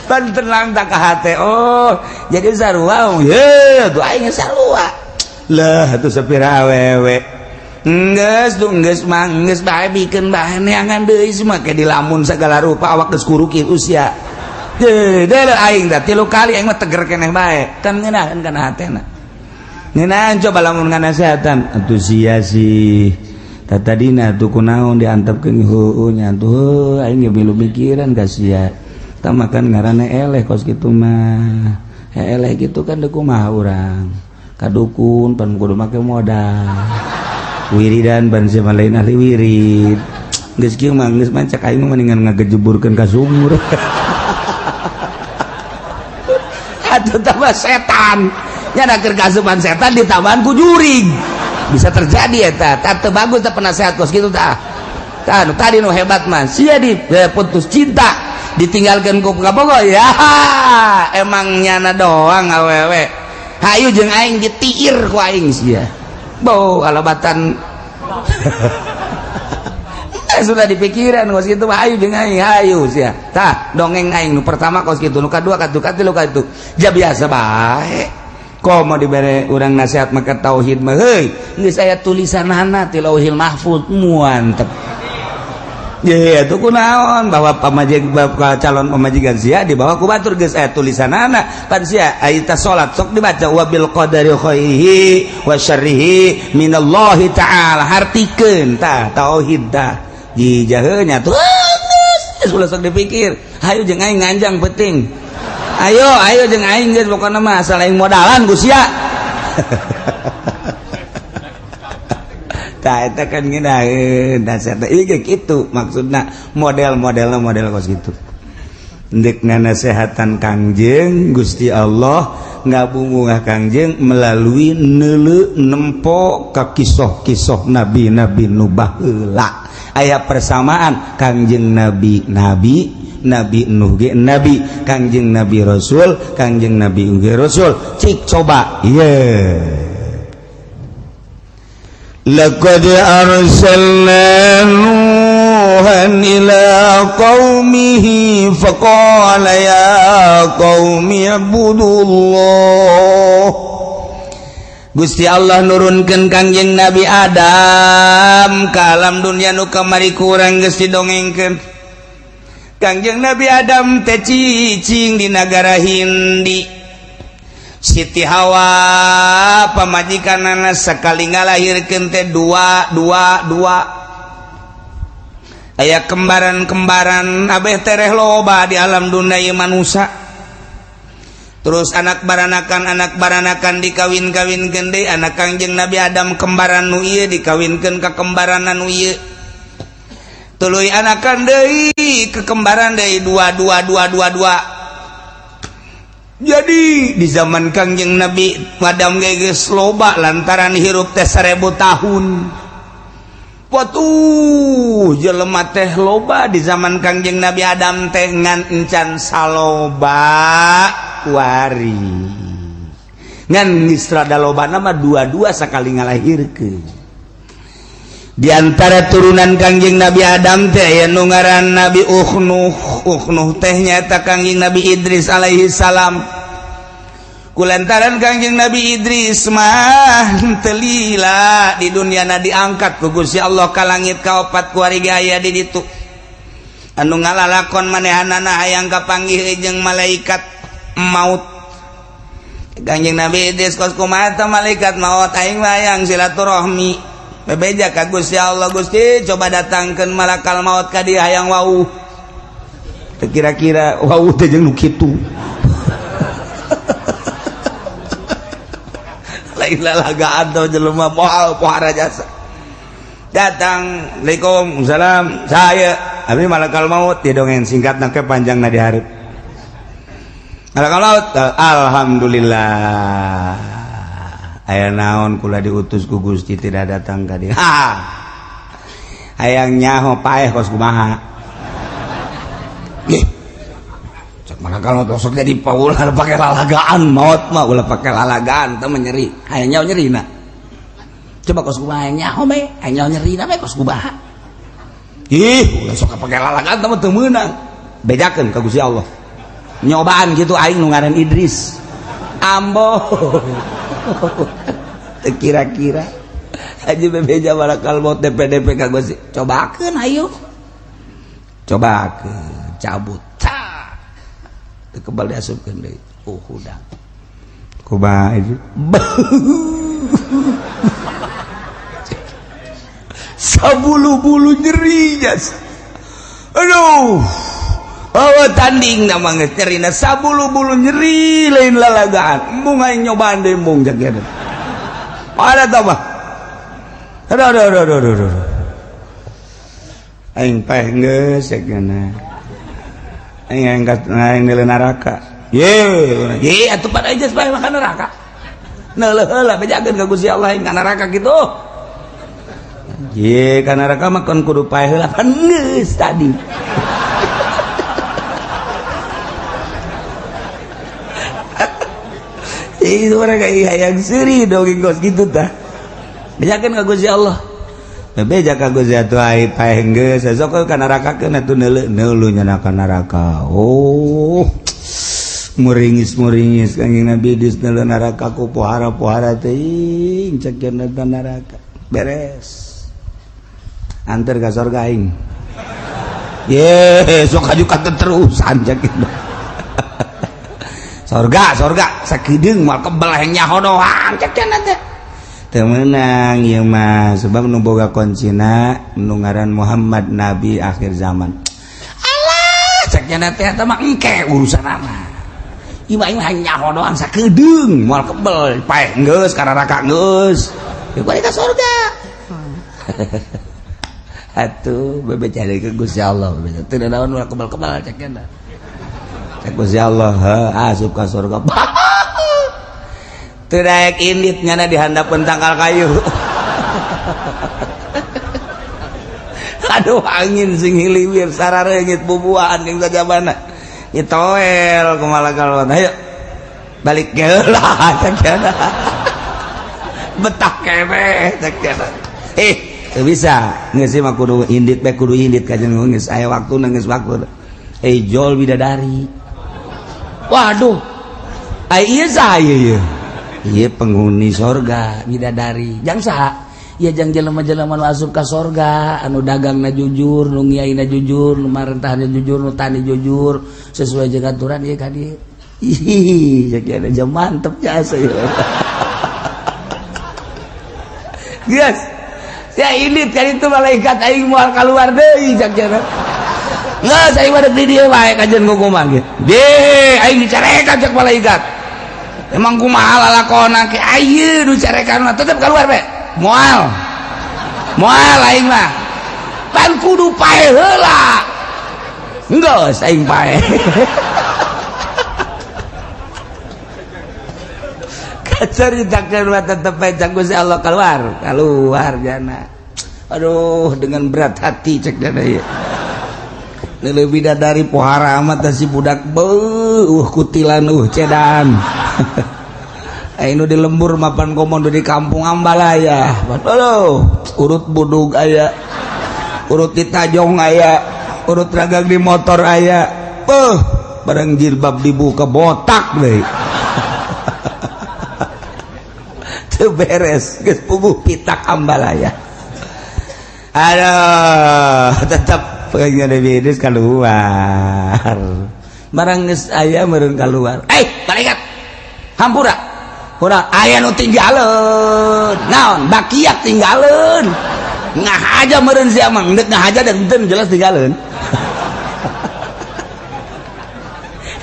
Pan tenang tak ka hate. Oh, jadi sarua. Ye, tuh aing sarua. Lah, atuh sapira awewe. Enggeus tuh enggeus mah enggeus bae bikeun bae neangan deui semua ke dilamun segala rupa awak geus kurukir usia. Deh, deh aing dah tilu kali aing mah teger keneh bae. Kan ngeunaheun kana hatena. Ngeunaheun coba lamun nganasehatan. Atuh sia sih. Tatadina tuh kunaon diantepkeun heueuh nya tuh aing ge milu mikiran ka sia. Tah makan ngaranna eleh kos kitu mah. Eleh kitu kan deuk kumaha urang. Ka dukun pan kudu make modal. Wiridan ban sia mah lain ahli wirid. Geus kieu mah geus mah cek aing mah mendingan ngagejeburkeun ka sumur. Atuh tambah setan. Nya da keur kasupan setan ditambahan ku jurig. Bisa terjadi eta. Tah teu bagus teh penasehat kos kitu tah. Tah nu tadi nu hebat mah sia di putus cinta ditinggalkeun ku kabogoh ya. Emang nyana doang awewe. Hayu jeung aing ditiir ku aing sia. Bau alabatan. Sudah dipikiran kos kitu mah hayu jeung aing hayu sia. Tah dongeng aing nu pertama kos kitu, nu kadua katuh katilu katuh. Ja biasa bae. Komo dibere urang nasihat maka tauhid mah heuy geus aya tulisanana ti Lauhil Mahfuz muantep. Ye atuh kunaon bahwa pamajig calon pamajikan sia dibawa ku batur geus aya tulisanana pan sia aya salat sok dibaca wabil qadari khairihi wa syarrihi minallahi ta'ala hartikeun tah tauhid tah dijaheunya tuh geus ulah sok dipikir hayu jeung aing nganjang penting ayo ayo jeung aing geus pokona mah asal aing modalan ku sia. Tah eta kan ngeunaheun nasihat ieu ge kitu maksudna model-modelna model kos kitu. Ndek nganasehatan Kangjeng Gusti Allah ngabungah Kangjeng melalui neuleu nempo ka kisoh-kisoh nabi-nabi nu baheula. Aya persamaan Kangjeng Nabi nabi, Nabi Nuh ge nabi, Kangjeng Nabi Rasul, Kangjeng Nabi uge Rasul. Cik coba ieu. Laqad arsalna Nuhan ila qaumihi faqala ya qaumi ibudullah. Gusti Allah nurunkeun Kangjeng Nabi Adam ka alam dunia nu kamari kurang geus didongengkeun. Kangjeng Nabi Adam teh cicing di nagara Hindi. Siti Hawa pamajikanana sekali ngalahirkeun teh dua dua dua. Aya kembaran-kembaran abeh tereh loba di alam dunia ieu manusa. Terus anak baranakan dikawin-kawinkeun deui anak Kangjeng Nabi Adam kembaran nu ieu dikawinkeun ka kembaran nu ieu. Tuluy anakan deui ke kembaran deui dua dua dua dua dua. Jadi di zaman Kangjeng Nabi Adam geus loba lantaran hirup teh 1000 tahun. Watuh jelema teh loba di zaman Kangjeng Nabi Adam teh ngan encan saloba kuari. Ngan geus rada lobana mah dua-dua sakali ngalahirkeun. Di antara turunan Kangjeng Nabi Adam teh aya nu ngaran Nabi Ukhnuh. Ukhnuh teh nyaeta Kangjeng Nabi Idris alaihi salam. Kulantaran Kangjeng Nabi Idris mah telila di dunia na diangkat ku Gusti Allah ka langit kaopat kuari ge aya di ditu. Anu ngalalakon manehanana hayang kapanggih jeung malaikat maut. Kangjeng Nabi Idris kos kumaha teh malaikat maut aing mah hayang silaturahmi. Bebeja ka Gusti Allah, Gusti coba datangkeun malakal maut ka dieu hayang wauh. Teu kira-kira wauh teh jeung nu kitu. Lain lalagaan tau jelema moal pohara jasa. Datang, Assalamualaikum, salam, saya abdi malakal maut, dia dongeng singkat nake panjang na dihareup. Malakal maut, alhamdulillah. Aya naon kula diutus ku Gusti tidak datang ka dieu. Ha. Hayang nyaho paeh kos kumaha. Ih. Cek malakal maut sok jadi paulah pake lalagaan maut mah ulah pake lalagaan teh nyeri. Hayang nyaho nyerina. Coba kos kumaha hayang nyaho bae, hayang nyaho nyerina bae kos kumaha. Ih, ulah sok pake lalagaan teh mah teu meunang. Bejakeun ka Gusti Allah. Nyobaan gitu aing nu ngaran Idris. Ambo. Kira-kira aja bebeja malakal maut DPDP ka Gusti. Cobakeun ayo. Cobakeun, cabut. Teu kebal diasupkeun deui. Oh, udah. Kumaha itu? Sabulu-bulu nyeri jas. Aduh. Oh, tanding nama geus nyerina sabulu-bulu nyeri lain lalagaan. Embung aing nyobaan deui embung cak kieu. Ada tambah. Aduh aduh aduh aduh aduh. Aing paeh geus cek geuna. Aing angkat aing neuleuh neraka. Ye, ye atuh pada aja paeh makan neraka. Neuleuh heula bejakeun ka Gusti Allah aing ka neraka kitu. Ye, ka neraka mah kon kudu paeh heula pan geus tadi. Itu mereka hayang seuri dongeng kos kitu tah. Bejakeun ka Gusti Allah. Bebeja ka Gusti atuh ai paeh geus sok ka neraka keun atuh neuleuh neuleuh nya ka neraka. Oh. Muringis-muringis Kangjeng Nabi Idris neuleuh neraka ku pohara-pohara teuing cek cenah neraka. Beres. Anter ka sorga aing. Ye, sok haju ka terusan cek kitu. Sorga, sorga, sakedeung moal kebel hayang nyaho doang cek cenah teh. Teu meunang ieu mah sebab nu boga kuncina nu ngaran Muhammad nabi akhir zaman. Alah, cek cenah teh eta mah engke urusanana. Ieu mah aing nyaho doang sakedeung moal kebel paeh geus ka neraka geus. Ya balik ka sorga. Atuh bebeja deui ka Gusti Allah bebeja. Teu naon ulah kebel-kebel cek cenah. Gusti Allah asup ka surga. Teu daek indit nyana di handapeun tangkal kayu. Aduh angin sing hiliwir sarareungit bubuahan jeung sajabana. Nyitoel kumaha kalon. Ayo balik geula cek cenah. Betah keneh cek cenah. Eh, teu bisa. Geus mah kudu indit bae kudu indit ka jeung geus aya waktuna geus waktu. Ejol bidadari. Waduh, ieu saha ieu? Ieu penghuni sorga bidadari. Jang saha? Ieu jang jelema-jelema nu asup ka sorga, anu dagangna jujur, nu ngiaina jujur, nu marentahna jujur, nu tani jujur, sesuai jeung aturan ieu ka dieu. Ih, cek jam mantep jasa ieu. Geus. Sia indit kan itu malaikat aing moal kaluar deui cek cenah. Nggak, saya mah di dieu wae kajian kumaha ge. Deh, aing dicarekan cek malaikat. Emang kumaha lalakona ke ayeuna nu carekan mah tetep keluar bae. Moal. Moal aing mah. Pan kudu paeh heula. Geus aing paeh. Kacaritakeun mah tetep bae cek Gusti Allah keluar. Keluar jana. Aduh, dengan berat hati cek jana ieu. Lebih dari pohara amat si budak beuh kutilan cedan. Ayo di lembur mapan komodo di kampung Ambalaya. Aduh, urut budug aya, urut di tajong aya, urut ragang di motor aya. Beuh, barang jilbab dibuka botak deui. Teu beres, geus puguh pitak ambalaya. Aduh, tetap pengen Nabi Idris keluar. Barang geus aya meureun keluar. Eh, malaikat. Hampura. Kurang aya nu tinggaleun. Naon? Bakiak tinggaleun. Ngahaja meureun sia mah, endek ngahaja dan henteu jelas tinggaleun.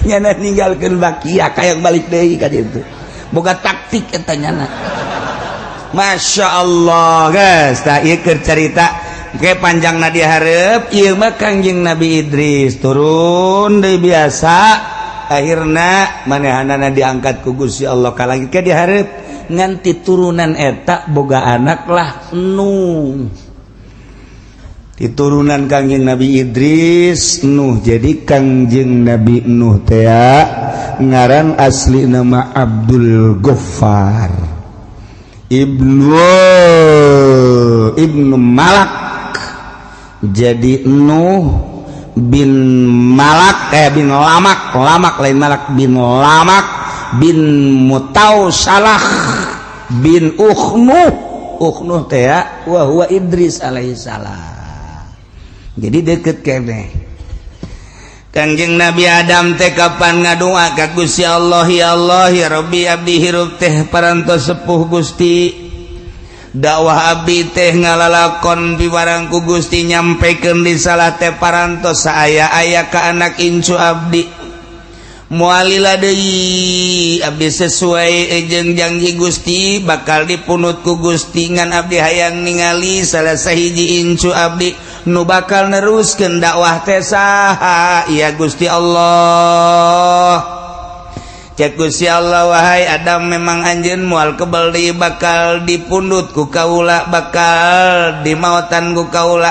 Nyana ninggalkeun bakiak hayang balik deui ka ditu. Boga taktik eta nyana. Masya Allah guys, tak ieu keur carita ke panjangna dihareup ieu mah Kangjeng Nabi Idris turun deui biasa akhirna manehanana diangkat ku Gusti Allah ka langit ke dihareup nganti turunan eta boga anak lah Nuh. Diturunan Kangjeng Nabi Idris Nuh. Jadi Kangjeng Nabi Nuh teh ngaran asli nama Abdul Ghaffar Ibnu Malak. Jadi Nuh bin Malak bin Lamak, Lamak lain Malak, bin Lamak bin Mutausalah bin Ukhnuh. Ukhnuh teh wa huwa Idris alaihissalam. Jadi deket kene. Kangjeng Nabi Adam teh kapan ngadua ka Gusti Allah, ya Allah ya Rabbi abdi hirup teh parantos sepuh Gusti, dakwah abdi teh ngalalakon piwarang ku Gusti nyampekeun risalah teh parantos saaya-aya ka anak incu abdi, moal lila deui abdi sesuai jeung janji Gusti bakal dipunut ku Gusti, ngan abdi hayang ningali salah sahiji incu abdi nu bakal neruskeun dakwah teh saha ya Gusti Allah. Cek Gusti Allah, wahai Adam, memang anjeun moal kebel deui bakal dipundut ku kaula, bakal dimautan ku kaula.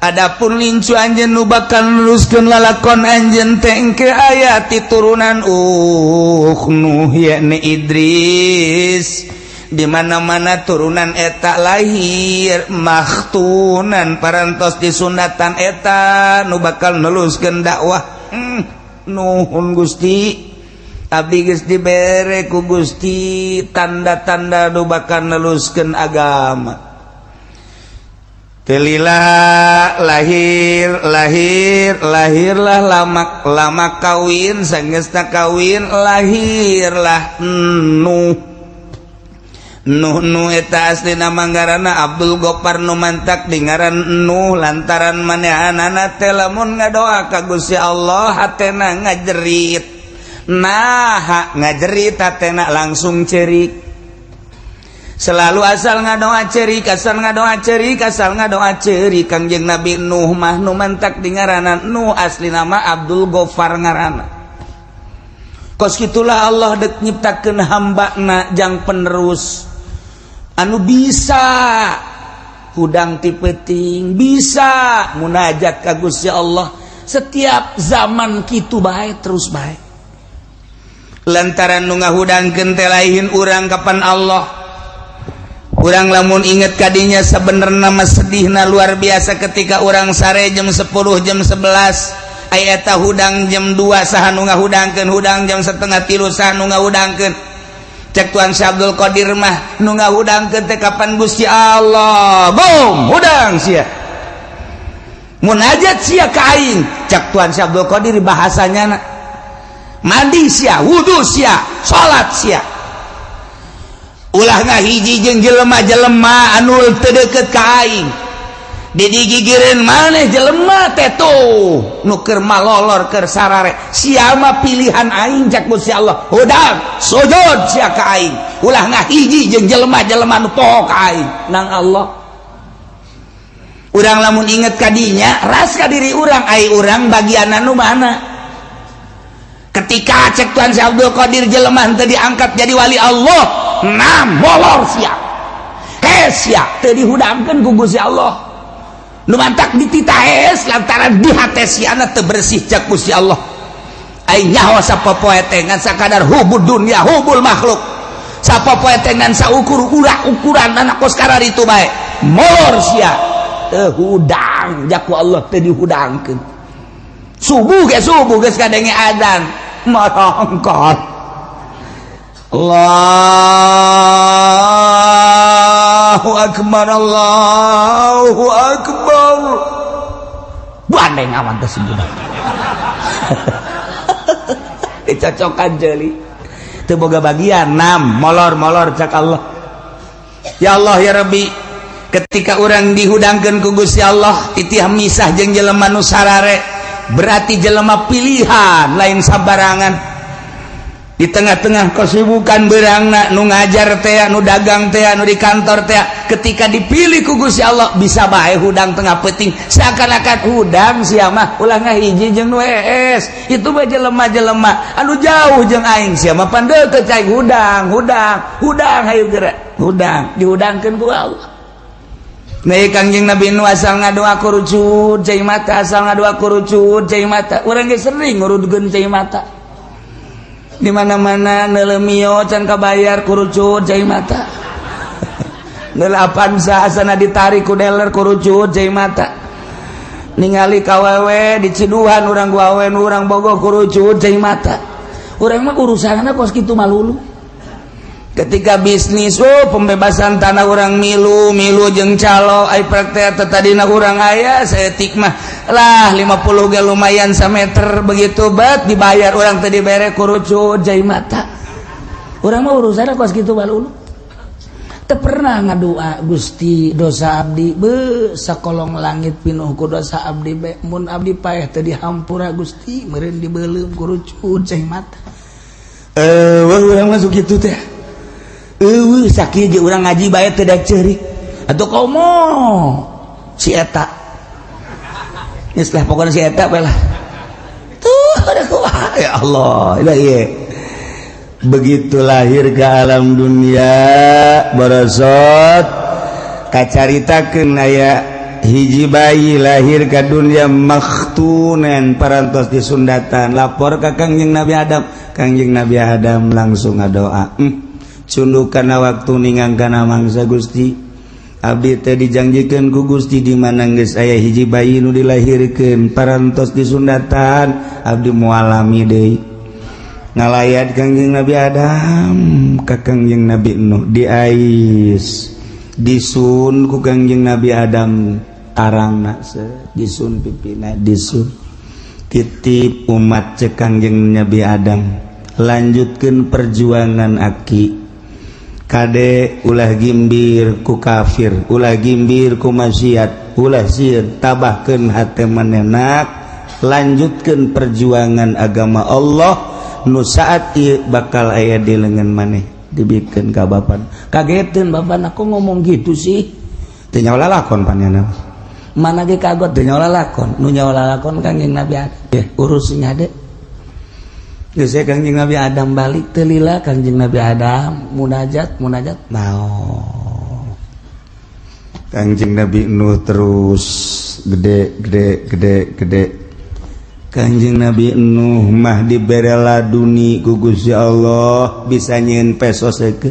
Adapun incu anjeun nu bakal neruskeun lalakon anjeun teh engke aya ti turunan Nuh yakni Idris. Di mana-mana turunan eta lahir makhtunan parantos disunatan eta nu bakal neruskeun dakwah. Nuhun Gusti, abdi geus dibere ku Gusti tanda-tanda nu bakal neruskeun agama. Telila lahir lahir lahirlah Lamak, Lamak kawin, sanggeusna kawin lahirlah Nuh. Nuh Nuh eta aslina manggarana Abdul Gopar nu mantak dingaran Nuh lantaran manehanana teh lamun ngadoa ka Gusti Allah hatena ngajerit. Nah, ngajerit hatena langsung cerik. Selalu asal ngadoa cerik, asal ngadoa cerik, asal ngadoa cerik. Kangjeng Nabi Nuh mah nu mantak dingaranan Nuh asli nama Abdul Gofar ngaranna. Kos kitulah Allah dek nyiptakeun hambana jang penerus anu bisa hudang ti peuting, bisa munajat ka Gusti Allah setiap zaman kitu bae terus bae. Lantaran nu ngahudangkeun teh lain urang kapan Allah. Urang lamun inget kadinya sebenarnya mah sedihna luar biasa ketika urang sare jam 10 jam 11 aya eta hudang jam 2 saha nu ngahudangkeun, hudang jam setengah tilu saha nu ngahudangkeun. Cek Tuan Syekh Abdul Qadir mah nu ngahudangkeun teh kapan Gusti Allah, bom hudang sia munajat sia ka aing. Cek Tuan Syekh Abdul Qadir bahasanya mandi sia, wudu sia, salat sia, ulah ngahiji jeung jelema-jelema anu teu deukeut ka aing. Didigigireun maneh jelema teh tuh nu keur malolor keur sarare sia mah pilihan aing. Cek Gusti Allah, hudang sujud sia ka aing, ulah ngahiji jeung jelema-jelema nu poho ka aing nang Allah. Urang lamun inget kadinya ras ka diri urang, ai urang bagian anu mana ketika cek Tuhan Syekh Abdul Qadir jelema teu diangkat jadi wali Allah, nah molor sia, hes sia teu dihudangkeun ku Gusti Allah. Nu mantak dititah hes lantaran di hate siana teu bersih. Cek Gusti Allah, ai nyaho sapopoe teh ngan sakadar hubud dunya hubul makhluk, sapopoe teh ngan saukur ukuran anak kos itu bae, molor sia teu hudang. Jaku Allah teu dihudangkeun. Subuh ge subuh geus kadenge adzan marongkot. Allahu akbar, Allahu akbar. Bandeng awan teh budak dicocokan jeli teu boga bagian 6 molor-molor. Cak Allah, ya Allah, ya Rabbi. Ketika orang dihudangkeun ku Gusti Allah, titih misah jeung jelema nu sarare, berarti jelema pilihan, lain sabarangan. Di tengah-tengah kesibukan berangna, nu ngajar teh, nu dagang teh, nu di kantor teh, ketika dipilih ku Gusti Allah, bisa bae hudang tengah peuting, seakan-akan hudang sia mah, ulah ngahiji jeung nu hees. Itu mah jelema-jelema anu jauh jeung aing, sia mah pan deukeut cai. Hudang, hudang, hudang, hayu geura hudang. Dihudangkeun ku Allah. Nah, Kangjeng Nabi nu asal ngadoa kurucut cai mata, asal ngadoa kurucut cai mata. Urang ge sering ngurudkeun cai mata di mana-mana. Neuleuh Mio can kabayar, kurucut cai mata. Neuleuh Avanza asana ditarik ku dealer, kurucut cai mata. Ningali kawewe diciduhan urang ku awewe nu urang bogoh, kurucut cai mata. Urang mah urusanna kos kitu malulu. Ketika bisnis, oh, pembebasan tanah, urang milu milu jeung calo. Ai praktek tadina urang aya saeutik mah lah, 50 ge lumayan sameter. Begitu bet dibayar, urang teh dibere, kurucut cai mata. Urang mah urusanna kos kitu malulu. Teu pernah ngadua, "Gusti, dosa abdi be sakolong langit pinuh ku dosa abdi be, mun abdi paeh teu dihampura Gusti, meureun dibeuleum." Kurucut cai mata. Eh, urang masuk kitu teh. Eueuh, sakieu ge urang ngaji bae teu daek ceurik atuh, komo si eta. Geus lah, pokona si eta bae lah tuh. Ada kumaha, ya Allah. Lah ieu begitu lahir ke alam dunia, borosot kacaritakeun aya hiji bayi lahir ke dunia makhtunen, parantos disundatan. Lapor ka Kangjeng Nabi Adam. Kangjeng Nabi Adam langsung ngadoa, Cunduk kana waktu, ningang kana mangsa, Gusti, abdi teh dijanjikeun ku Gusti di mana geus aya hiji bayi nu dilahirkeun parantos disundatan, abdi moal lami deui." Ngalayat Kangjeng Nabi Adam ka Kangjeng Nabi Nuh, diais, disun ku Kangjeng Nabi Adam tarangna, disun pipina, disun. "Titip umat," cek Kangjeng Nabi Adam, "lanjutkan perjuangan aki. Kade, ulah gimbir ku kafir, ulah gimbir ku maksiat, ulah sieun, tabahkeun hate manenak, lanjutkan perjuangan agama Allah nu saat ieu bakal aya di lengan maneh." Dibikeun ka bapak. Kageteun bapak, aku ngomong gitu sih. Teu nyaho lalakon panjana mana ge, kagot, teu nyaho lalakon. Nu nyaho lalakon Kangjeng Nabi Adam. Eh, urusnya deh. Geus, Kangjeng Nabi Adam balik. Teu lila Kangjeng Nabi Adam munajat, munajat, mau Kangjeng Nabi Nuh terus gede, gede, gede, gede. Kangjeng Nabi Nuh mah dibere laduni ku Gusti Allah, bisa nyieun peso seukeut,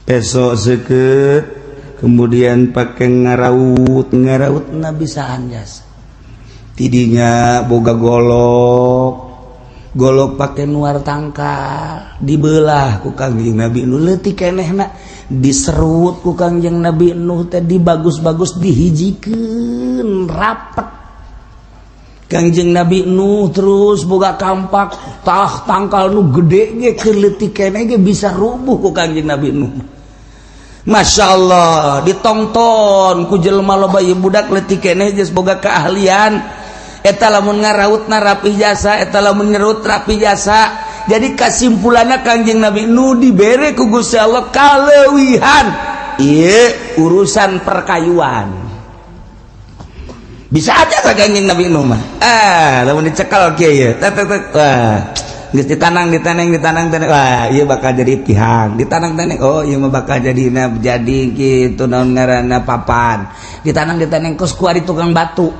peso seukeut, kemudian pakai ngaraut, ngaraut na bisa anjas. Tidinya boga golok, golok pakai nuar tangkal, dibelah ku Kangjeng Nabi Nuh leutik kenehna, diserut ku Kangjeng Nabi Nuh teh, dibagus-bagus, dihijikeun rapet. Kangjeng Nabi Nuh terus boga kampak tah, tangkal nu gede ge, keur leutik keneh ge bisa rubuh ku Kangjeng Nabi Nuh. Masya Allah, ditonton ku jelema loba. Ieu budak leutik keneh geus boga keahlian eta, lamun ngaraut na rapih jasa, eta lamun nyerut rapi jasa. Jadi kesimpulannya, Kangjeng Nabi Nuh dibere ku Gusti Allah kalewihan iya urusan perkayuan. Bisa aja ka Kangjeng Nabi Nuh mah. Ah, lamun dicekal kieu ye, tek tek tek, wah, geus ditanang, ditanang, ditanang, tanang, wah, ieu bakal jadi tihang. Ditanang tanang, oh, ieu mah bakal jadi jadi kitu, naon ngaranna, papan. Ditanang, ditanang, kos kuari tukang batu.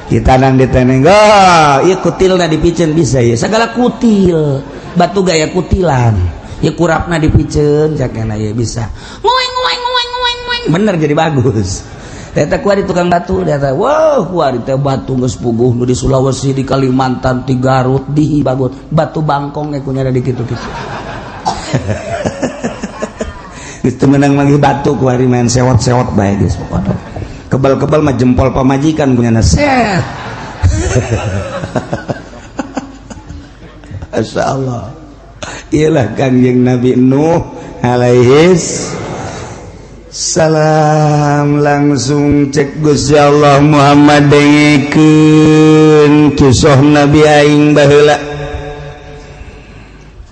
Ditanang, ditanang, oh, iya, kutilna dipiceun bisa ya, segala kutil batu gaya kutilan ya, kurapna dipiceun cakena ya bisa ngoeng ngoeng ngoeng ngoeng ngoeng, bener jadi bagus. Eta kuari tukang batu eta. Wah, kuari teh batu geus puguh nu di Sulawesi, di Kalimantan, di Garut, di Bagut. Batu bangkong ge kunyana di kitu-kitu. Geus teu meunang manggih batu kuari main sewot-sewot bae geus pokona. Kebal-kebal mah jempol pamajikan kunyana set. Masya Allah. Iyalah Kangjeng Nabi Nuh alaihis salam langsung cek Gusti Allah Muhammad dengekeun kisah Nabi aing baheula.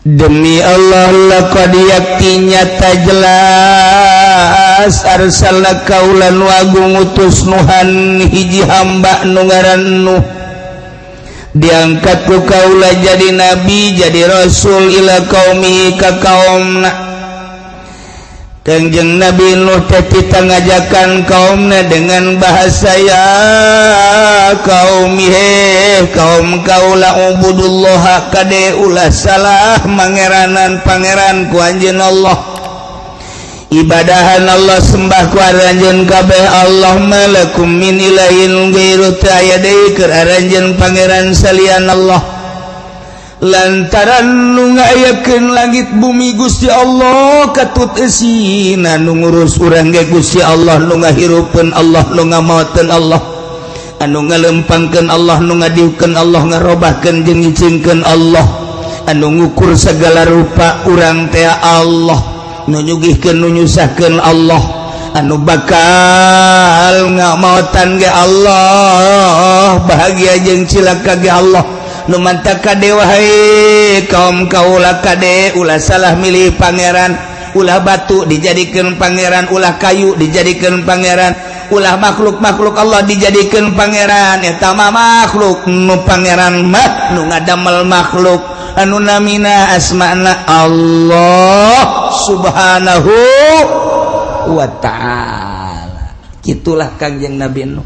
Demi Allah laqad yakti nyata jelas arsalna kaulan wagung utus Nuhan hiji hamba nu ngaran Nuh. Diangkat ku kaula jadi nabi jadi rasul ila qaumi ka kaumna. Kangjeng Nabi Nuh teh tita ngajakan kaumna dengan bahasa ya qaumi he kaum kaula ubudullah kade ulah salah mangeranan pangeran ku anjeun Allah. Ibadahan Allah sembah ku aranjeun kabeh Allah malakum min ilahin ghairu aya deui keur aranjeun pangeran salian Allah. Lantaran nu ngayakeun langit bumi Gusti Allah katut eusina nu ngurus urang ge Gusti Allah nu ngahirupeun Allah nu ngamaoteun Allah anu ngalempangkeun Allah nu ngadiukeun Allah ngarobahkeun jeung ngicingkeun Allah anu ngukur segala rupa urang teh Allah nu nyugihkeun nu nyusahkeun Allah anu bakal ngamaotan ge Allah bahagia jeung cilaka ge Allah nu mantap kade wahai kaum kaula kade ulah salah milih pangeran ulah batu dijadikan pangeran ulah kayu dijadikan pangeran ulah makhluk-makhluk Allah dijadikan pangeran eta mah makhluk nu pangeran mah nu ngadamel makhluk anu namina asmana Allah subhanahu wa ta'ala. Itulah Kangjeng Nabi Nuh.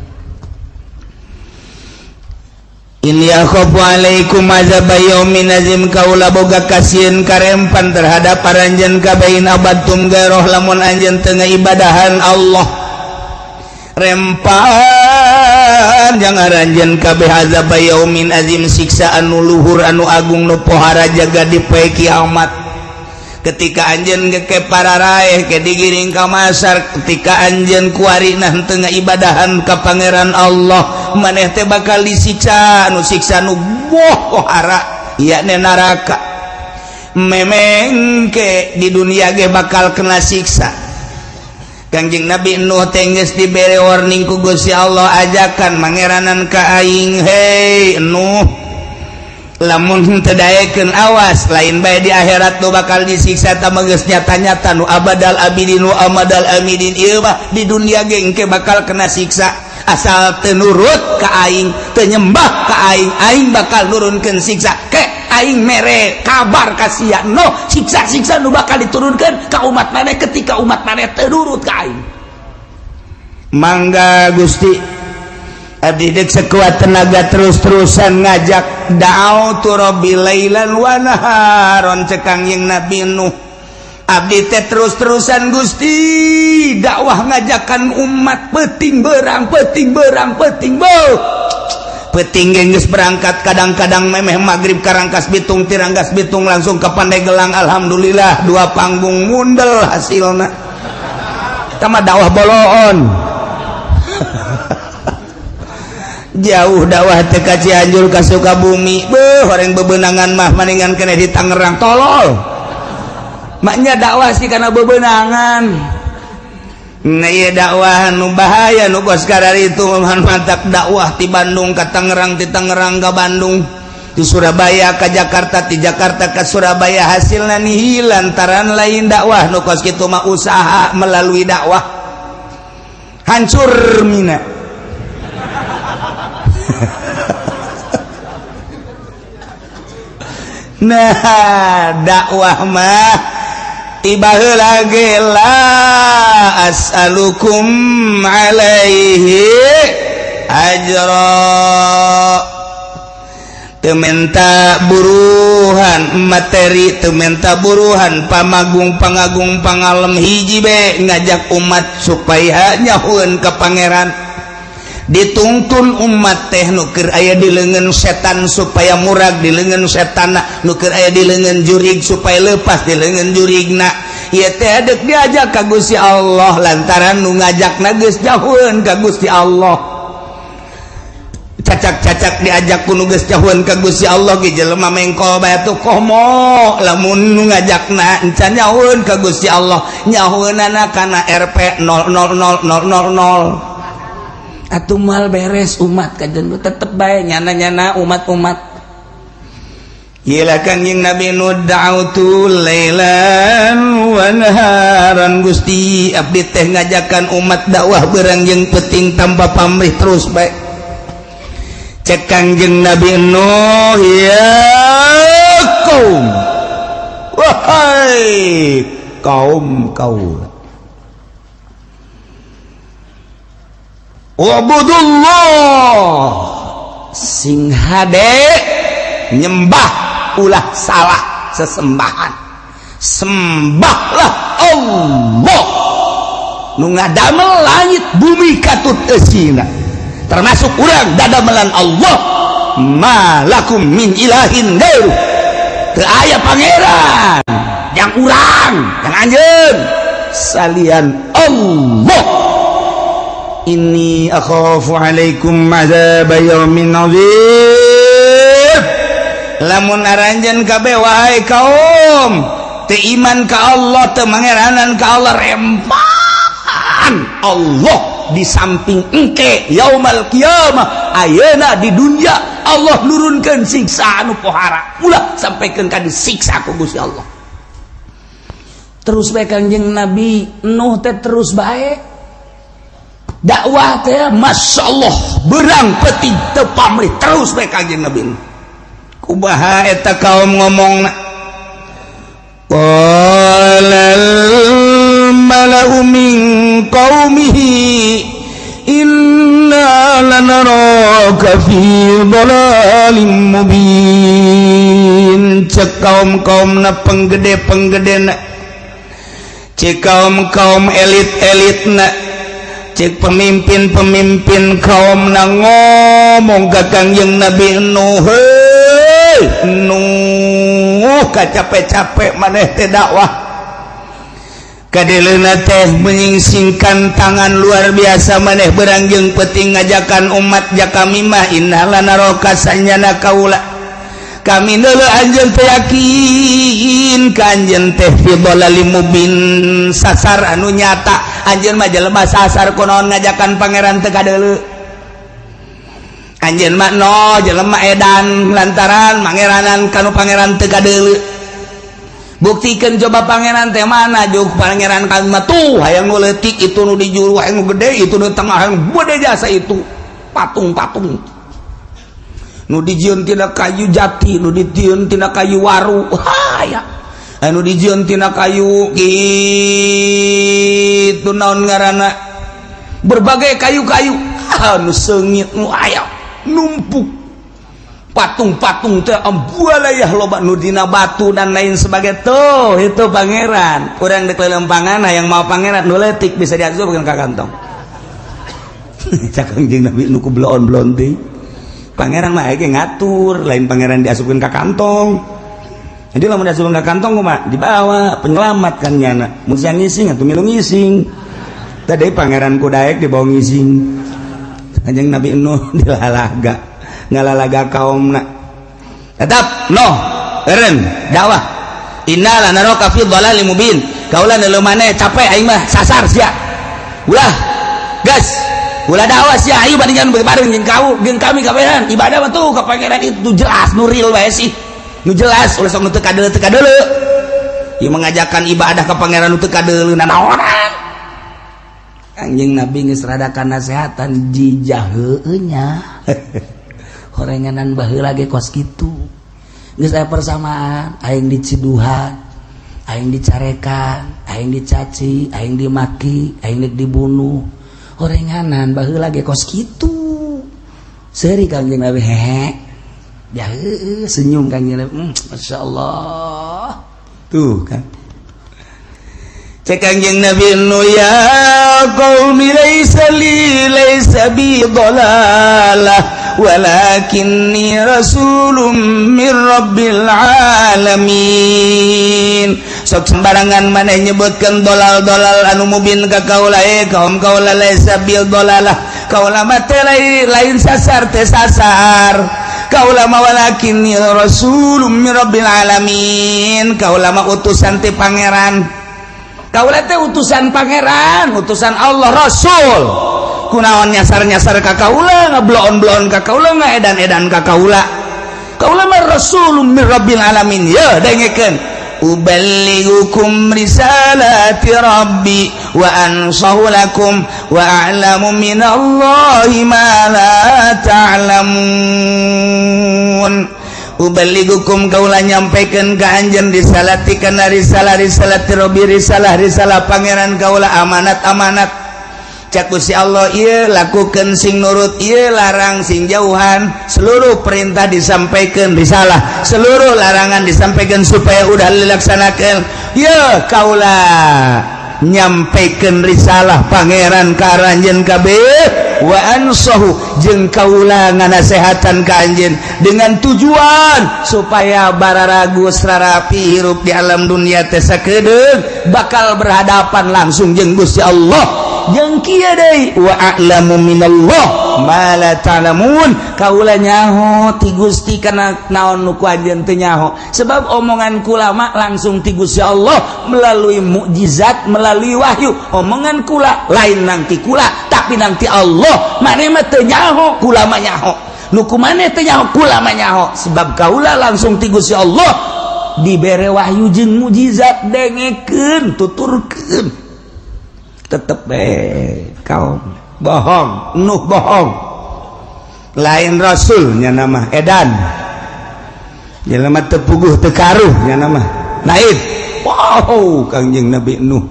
Inni akhafu alaikum azaba yaumin azim kaula boga kasieun karempan terhadap aranjeun kabain abadtum garoh lamun anjeun teu ngibadahan Allah. Rempan jang aranjeun kabeh azaba yaumin azim siksa anu luhur anu agung nu pohara jaga di poe kiamat. Ketika anjeun geke pararaeh ke digiring ka masar ketika anjeun kuari nah teu ngibadahan ka pangeran Allah maneh teh bakal disiksa nu siksa nu pohara yakni neraka. Memengke di dunia ge bakal kena siksa. Kangjeng Nabi Nuh teh geus dibere warning ku Gusti Allah ajakan mangeranan ka aing hei Nuh lamun teu daekeun awas lain bae di akhirat nu bakal disiksa ta geus nyata-nyata nu abadal abidin wa amadal amidin ieu mah di dunia ge engke bakal kena siksa asal teu nurut ka aing teu nyembah ka aing aing bakal nurunkeun siksa ke aing mere kabar ka sia no siksa-siksa nu bakal diturunkeun ka umat maneh ketika umat maneh teu nurut ka aing. Mangga Gusti abdi dek sekuat tenaga terus-terusan ngajak da'autu rabbi lailan wa naharon cek Kangjeng Nabi Nuh abdi teh terus-terusan Gusti dakwah ngajakan umat peuting berang peuting berang peuting beuh peuting geus berangkat kadang-kadang memeh magrib karangkas bitung tirangkas bitung langsung ke Pandeglang alhamdulillah dua panggung mundel hasilna eta mah dakwah boloon. Jauh dakwah teh ka Cianjur ka Sukabumi beuh horeng bebenangan mah maningan kene di Tangerang tolol maknya dakwah sih karena bebenangan. Nah iya dakwah nu bahaya nu kos itu mantap dakwah di Bandung ke Tangerang di Tangerang ke Bandung di Surabaya ke Jakarta di Jakarta ke Surabaya hasilna nihil lantaran lain dakwah nu kos kitu mah usaha melalui dakwah hancur mina. Nah dakwah mah tiba heula ge la as'alukum alaihi ajra. Teu menta buruhan materi, teu menta buruhan pamagung, pangagung, pangalem. Hiji be, ngajak umat supaya nyahueun ka Pangeran. Dituntun umat teh nu keur aya di leungeun setan supaya murag di leungeun setan, nu keur aya di leungeun jurig supaya lepas di leungeun jurigna. Ieu teh dek diajak ka Gusti Allah lantaran nu ngajakna geus nyahueun ka Gusti Allah. Cacak-cacak diajak ku nu geus nyahueun ka Gusti Allah ge jelema mengkol bae tuh. Komo lamun nu ngajakna encan nyahueun ka Gusti Allah, nyahueunana kana Rp 000000, atuh moal beres umat. Kajen tetep bae nyana-nyana umat-umat. Gila, Kangjeng Nabi Nuh, da'autu lailan wa naharan. Gusti, abdi teh ngajakan umat dakwah beurang jeung peuting tanpa pamrih, terus bae. Cek Kangjeng Nabi Nuh, ya kaum, wahai kaum kaum, ubudullah, sing hade nyembah, ulah salah sesembahan, sembahlah Allah nu ngadamel langit bumi katut eusina, termasuk urang dadamelan Allah. Malakum min ilahin gairu, teu aya pangeran yang urang, yang anjeun salian Allah. Inni akhafu alaikum azab yaumin azim. Lamun aranjeun kabeh, wahai kaum, teu iman ka Allah, teu mangeranan ka Allah, rempan Allah di samping engke yaumal kiamah, ayeuna di dunia Allah nurunkeun siksa anu pohara. Ulah sampaikan ka disiksa ku Gusti Allah. Terus bae Kangjeng Nabi Nuh teh, terus bae dakwah teh, Masya Allah, beurang peuting teu pamrih, terus bae Kangjeng Nabi Nuh. Kumaha eta kaum ngomong? Qalal mala'u min qaumihi inna lanaraka fi dhalalim mubin. Cek kaum-kaum na, penggede-penggede na, cek kaum-kaum elit-elit na, cek pemimpin-pemimpin kaum na ngomong ka Kangjeng Nabi Nuh, hei Nuh, capek-capek maneh teh dakwah, kadeleuna teh menyingsingkan tangan luar biasa, maneh beurang jeung peuting ngajakan umat, ja kami mah inna lanaraka, sanyana kaula, kami neuleuh anjeun teh, yakin ka anjeun teh fi dhalalim mubin, sasar anu nyata. Anjeun mah jelema sasar, kunaon ngajakan Pangeran teu kadeuleu? Anjeun mah no jelema edan lantaran mangeranan kanu Pangeran teu kadeuleu. Buktikan coba Pangeran teh mana. Juk Pangeran kami mah tuh, hayang nu leutik itu, nu di juru hayang nu gede itu, nu tengah hayang gede jasa itu, patung-patung nu dijieun tina kayu jati, nu dijieun tina kayu waru, haya anu dijieun tina kayu kitu, naon ngaranna, berbagai kayu-kayu anu seungit nu aya numpuk patung-patung teh, ambualayah loba nu dina batu dan lain sebagai tuh. Itu Pangeran urang dek lelempangan yang mau Pangeran nu leutik bisa diasupkeun ka kantong. Cak Kangjeng Nabi nu ku bloon-bloon teh, Pangeran mah ge ngatur, lain Pangeran diasupkeun ka kantong. Jadi lamun diasupkeun ka kantong kumaha? Dibawa penyelamat kan nyana. Mun siang ngising atuh milu ngising. Tadi Pangeran ku daek dibawa ngising. Kanjeng Nabi Nuh dilalaga, ngalalaga kaumna tetap noh eureun dakwah. Inna lanaraka fi dhalalim mubin, kaula neuleuh maneh capek, aing mah sasar sia, ulah gas, ulah dakwah sia. Ayo bandingan bareng jeung kau jeung kami kabehan ibadah mah tuh ka Pangeran itu jelas, nu real bae sih, nu jelas, ulah sok nu teu kadeuleu, teu kadeuleu. Ieu mengajakan ibadah ka Pangeran nu teu kadeuleu nanaonan? Kanjeng Nabi geus rada nasehatan, jijah heueuh nya, horenganan baheula ge kos kitu, geus aya persamaan. Aing diciduhan, aing dicarekan, aing dicaci, aing dimaki, aing dek dibunuh, horenganan baheula ge kos kitu. Seuri Kanjeng Nabi, hehe. Ya senyum Kangjeng, Masya Allah tuh kan. Cek Kangjeng Nabi Nuh, ya qaumi, laisa li, laisa bi dhalalah, walakinni rasulun min rabbil alamin. Sok sembarangan maneh nyebutkeun dolal-dolal anu mubin ka kaula. Eh kaum, kaula laisa bil dolalah, kaula mah teh lain sasar, teh sasar kaula mah. Walakinni rasulun min rabbil alamin, kaula mah utusan ti Pangeran, kaula teh utusan Pangeran, utusan Allah, rasul. Kunaon nyasar-nyasar ka kaula, ngebloon-bloon ka kaula, ngaedan-edan ka kaula? Kaula mah rasulun min rabbil alamin. Ya dengekeun, uballighukum risalati rabbi wa ansahu lakum wa a'lamu minallahi ma la ta'lamun. Uballighukum, kaula nyampaikan ka anjeun, risalati kana risalah, risalati rabbi, risalah risalah Pangeran kaula, amanat amanat. Cek Gusti Allah, ieu lakukan sing nurut, ieu larang sing jauhan. Seluruh perintah disampaikan, risalah, seluruh larangan disampaikan supaya udah dilaksanakan. Ya kaula nyampaikan risalah Pangeran ka aranjeun kabeh, wa ansahu, jeung kaula nganasehatan ka anjeun dengan tujuan supaya bararagus rarapi hirup di alam dunia teh, sakedeung bakal berhadapan langsung jeung Gusti Allah. Jeung kieu deui, wa a'lamu minallah ma la ta'lamun, kaula nyaho ti Gusti kana naon nu ku anjeun teu nyaho, sebab omongan kula mah langsung ti Gusti Allah melalui mukjizat, melalui wahyu. Omongan kula lain nang ti kula, tapi nang ti Allah. Maneh mah teu nyaho, kula mah nyaho. Nu ku maneh teu nyaho, kula mah nyaho, sebab kaula langsung ti Gusti Allah dibere wahyu jeung mukjizat. Dengekeun, tuturkeun, tetep kaum bohong. Nuh bohong, lain rasulnya, nama edan, jelema teu puguh teu karuh nya nama lain. Wow, Kangjeng Nabi Nuh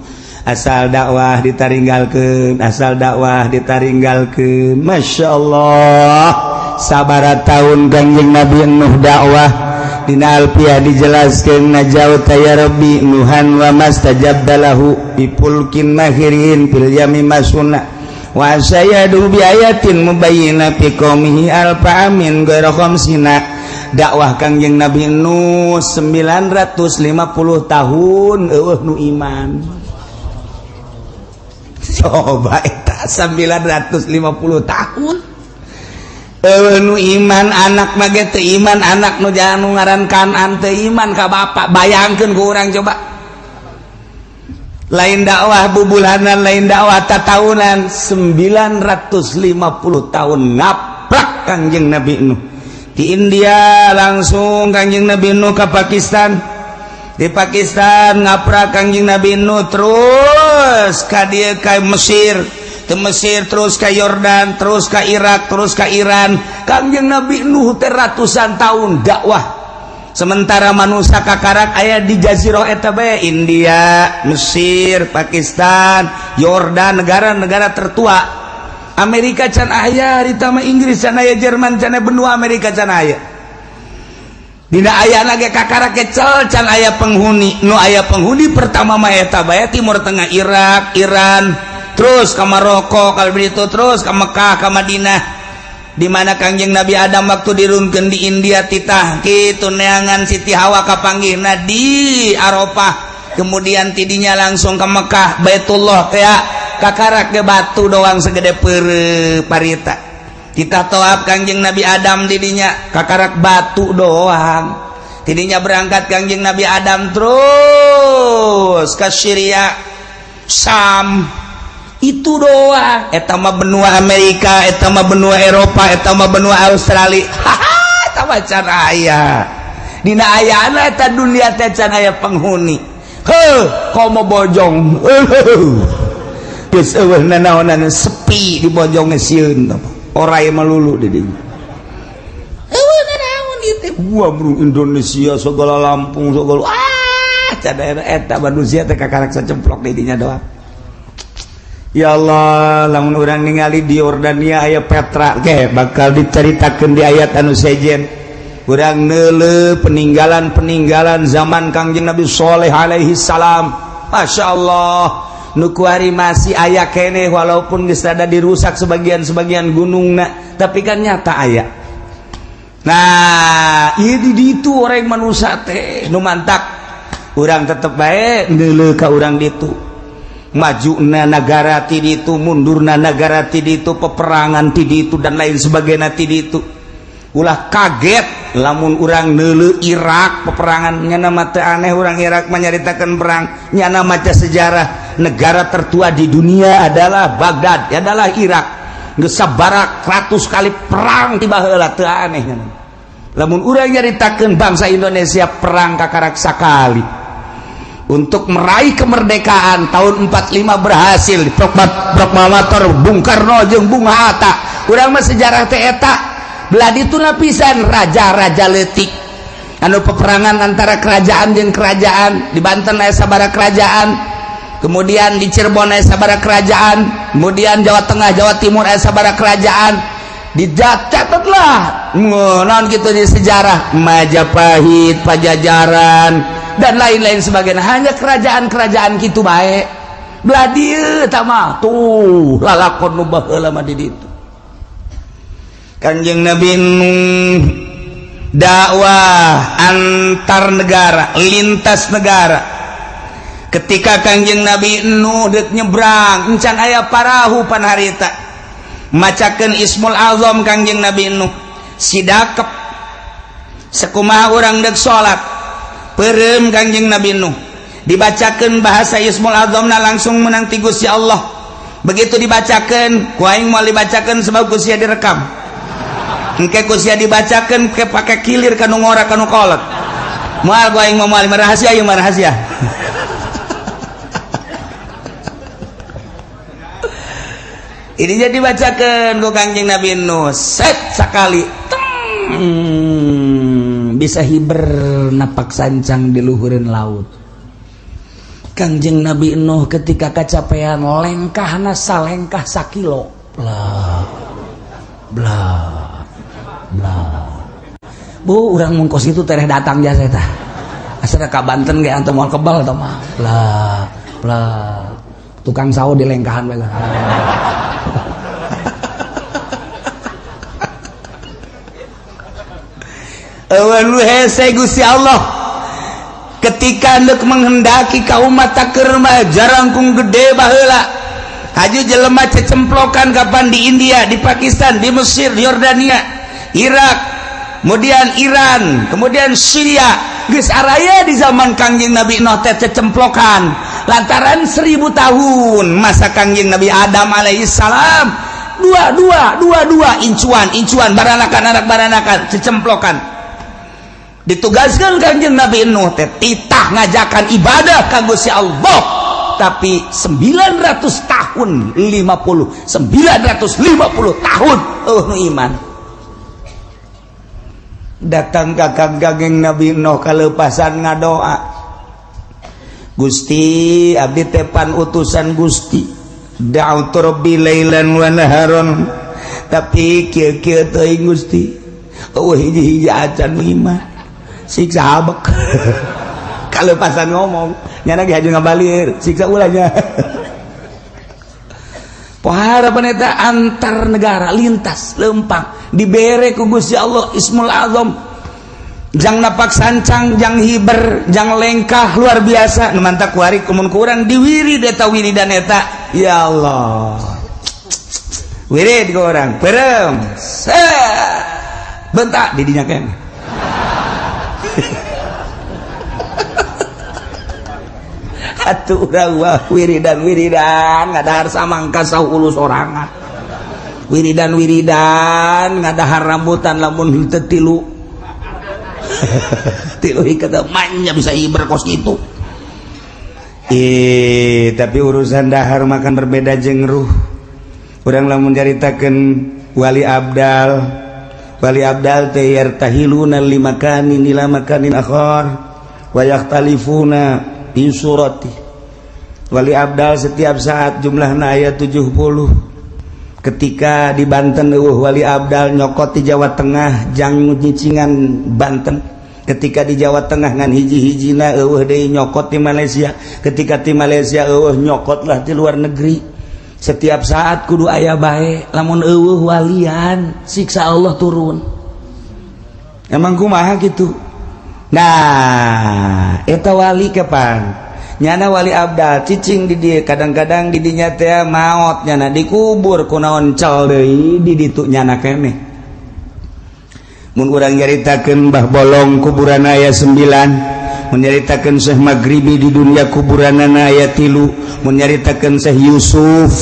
asal dakwah ditaringgalkeun, asal dakwah ditaringgalkeun. Masya Allah, sabara tahun Kangjeng Nabi Nuh dakwah? Dina Alfiah dijelaskan, najauta ya Rabbi Nuhan wa mastajabta lahu bi fulkin mahirin fil yami masuna wa sayadu bi ayatin mubayyina fi qaumihi alfa amin ghaira khamsina. Dakwah Kangjeng Nabi Nuh 950 tahun, eueuh nu iman. Coba eta 950 tahun nu iman, anak mah ge teu iman. Anak nu jangan nu ngaran Kanan teu iman ka bapak. Bayangkeun ku urang coba, lain dakwah bubulanan, lain dakwah tatahunan, 950 tahun ngaprak Kangjeng Nabi Nuh. Di India langsung Kangjeng Nabi Nuh ke Pakistan, di Pakistan ngaprak Kangjeng Nabi Nuh, terus ka dieu, ka Mesir, ke Mesir, terus ke Yordan, terus ke Irak, terus ke Iran. Kangjeng Nabi Nuh teh ratusan tahun dakwah, sementara manusia kakarak aya di jazirah eta bae, India, Mesir, Pakistan, Yordan, negara-negara tertua. Amerika can aya harita mah, Inggris can aya, Jerman can aya, benua Amerika can aya. Dina aya lagi kakarak kecel, can aya penghuni. Nu aya penghuni pertama mah eta bae, Timur Tengah, Irak, Iran, terus ke Maroko, kalau begitu terus ke Mekah, ke Madinah, di mana Kangjeng Nabi Adam waktu dirunkeun di India, titah kitu neangan Siti Hawa, kapanggihna di Arafah. Kemudian tidinya langsung ke Mekah, Baitullah teh kakarak ke batu doang segede pere parita. Kita toab Kangjeng Nabi Adam didinya, kakarak batu doang. Tidinya berangkat Kangjeng Nabi Adam terus ke Syria, Sam, itu doang. Eta mah benua Amerika, eta mah benua Eropa, eta mah benua Australia. Haha, eta mah can aya. Dina ayana eta dunia teh can aya penghuni. Heuh, komo Bojong, geus eueuh nanaonan, sepi di Bojong, sieun orai melulu di dinya. Eueuh nanaon ieu teh. Wah bro, Indonesia segala, Lampung segala, ah can eta manusia teh kakarak sacemplok di dinya doang. Ya Allah, lamun urang ningali di Yordania aya Petra ke bakal diceritakan di ayat anu sejen. Urang neuleuh peninggalan-peninggalan zaman Kangjeng Nabi Soleh alaihi salam. Masya Allah, nu kuari masih aya keneh walaupun geus rada dirusak sebagian-sebagian gunungna, tapi kan nyata aya. Nah, ieu di ditu orang manusia teh nu mantak urang tetep bae neuleuh ka urang ditu. Majuna negara ti ditu, mundurna negara ti ditu, peperangan ti ditu dan lain sebagainya ti ditu. Ulah kaget lamun urang neuleuh Irak peperangan, nyana mah teu aneh urang Irak menyaritakeun perang, nyana maca sejarah negara tertua di dunia adalah Baghdad, adalah Irak. Geus sabarak ratus kali perang ti baheula, teu aneh nyana. Lamun urang nyaritakeun bangsa Indonesia perang kakarak sakali untuk meraih kemerdekaan tahun 45 berhasil di Proklamator Bung Karno jeung Bung Hatta. Urang mah sejarah teh eta belah ditu lapisan raja-raja leutik anu peperangan antara kerajaan jeung kerajaan. Di Banten aya sabaraha kerajaan, kemudian di Cirebon aya sabaraha kerajaan, kemudian Jawa Tengah, Jawa Timur aya sabaraha kerajaan. Dicatatlah naon gitu di sejarah Majapahit, Pajajaran dan lain-lain sebagainya, hanya kerajaan-kerajaan gitu baik. Belah dieu tah mah tuh lalakon nu baheula mah di ditu. Kanjeng Nabi Nuh dakwah antar negara, lintas negara. Ketika Kanjeng Nabi Nuh deuk nyebrang, encan aya parahu pan harita, macakeun Ismul Azam Kangjeng Nabi Nuh sidakep sekumaha urang deuk salat peureum. Kangjeng Nabi Nuh dibacakeun bahasa Ismul Azamna langsung menang ti Gusti Allah. Begitu dibacakeun ku aing moal dibacakeun sebab ku sia direkam, engke ku sia dibacakeun ke pake kilir kanu ngora kanu kolot. Moal ku aing moal, rahasia ieu mah, rahasia. Ini jadi dibacakeun ku Kangjeng Nabi Nuh set sakali teng, bisa hiber napak sancang di luhureun laut. Kangjeng Nabi Nuh ketika kacapean lengkahna salengkah sakilo, bla bla bla. Bu, urang mun kos itu tereh datang jasa eta asal ka Banten ge antum moal kebal tah mah. Bla bla, tukang sawo di lengkahan bae. Eueun hese Gusti Allah ketika hendak menghendaki kaum mata kerma jarangkung gede baheula haju jelema cecemplokan kapan di India, di Pakistan, di Mesir, di Yordania, Irak, kemudian Iran, kemudian Syria. Geus araya di zaman Kangjeng Nabi Nuh teh cecemplokan lantaran 1000 tahun masa Kangjeng Nabi Adam alaihi salam, dua dua dua dua incuan incuan baranakan anak baranakan cecemplokan. Ditugaskan Kangjeng Nabi Nuh teh titah ngajakan ibadah ka Gusti Allah, tapi 900 tahun 50 950 tahun nu iman datang ka Kangjeng Nabi Nuh kalepasan ngadoa, Gusti abdi teh pan utusan Gusti, da'utu rabbi lailan wa naharon, tapi kieu-kieu teuing Gusti eueuh hiji-hiji acan iman, siksa abek. Kalepasan ngomong nyana ge haju ngabalir siksa ulahnya. Pohara eta antar negara lintas lempang dibere ku Gusti Allah Ismul Azam jang napak sancang, jang hiber, jang lengkah luar biasa. Nu mantak kuari kumun kurang diwirid eta wiridan eta, ya Allah, wirid ku urang peureum bentak di dinya keneh. Atuh urang wah wiridan wiridan ngadahar samangka saulu sorangan, wiridan wiridan ngadahar rambutan lamun henteu tilu tilu ikat manya bisa iber kos kitu. Tapi urusan dahar makan berbeda jeung ruh. Urang lamun caritakeun wali abdal, wali abdal teh yartahiluna limakanin ila makanin akhar wa yakhtalifuna fi surati. Wali abdal setiap saat jumlahna aya 70. Ketika di Banten euweuh wali abdal, nyokot di Jawa Tengah jang nyicingan Banten. Ketika di Jawa Tengah ngan hiji-hijina, euweuh deui, nyokot di Malaysia. Ketika di Malaysia euweuh, nyokot lah di luar negeri. Setiap saat kudu aya bae. Lamun euweuh walian, siksa Allah turun. Emang kumaha gitu? Nah, eta wali kapan nyana wali abdal cicing di dia? Kadang-kadang di dinya teh maot nyana, dikubur, kunaon cal deui di ditu nyana keneh. Mun urang nyaritakeun Mbah Bolong, kuburan aya 9. Mun nyaritakeun Syekh Maghribi, di dunia kuburanana aya 3. Mun nyaritakeun Syekh Yusuf,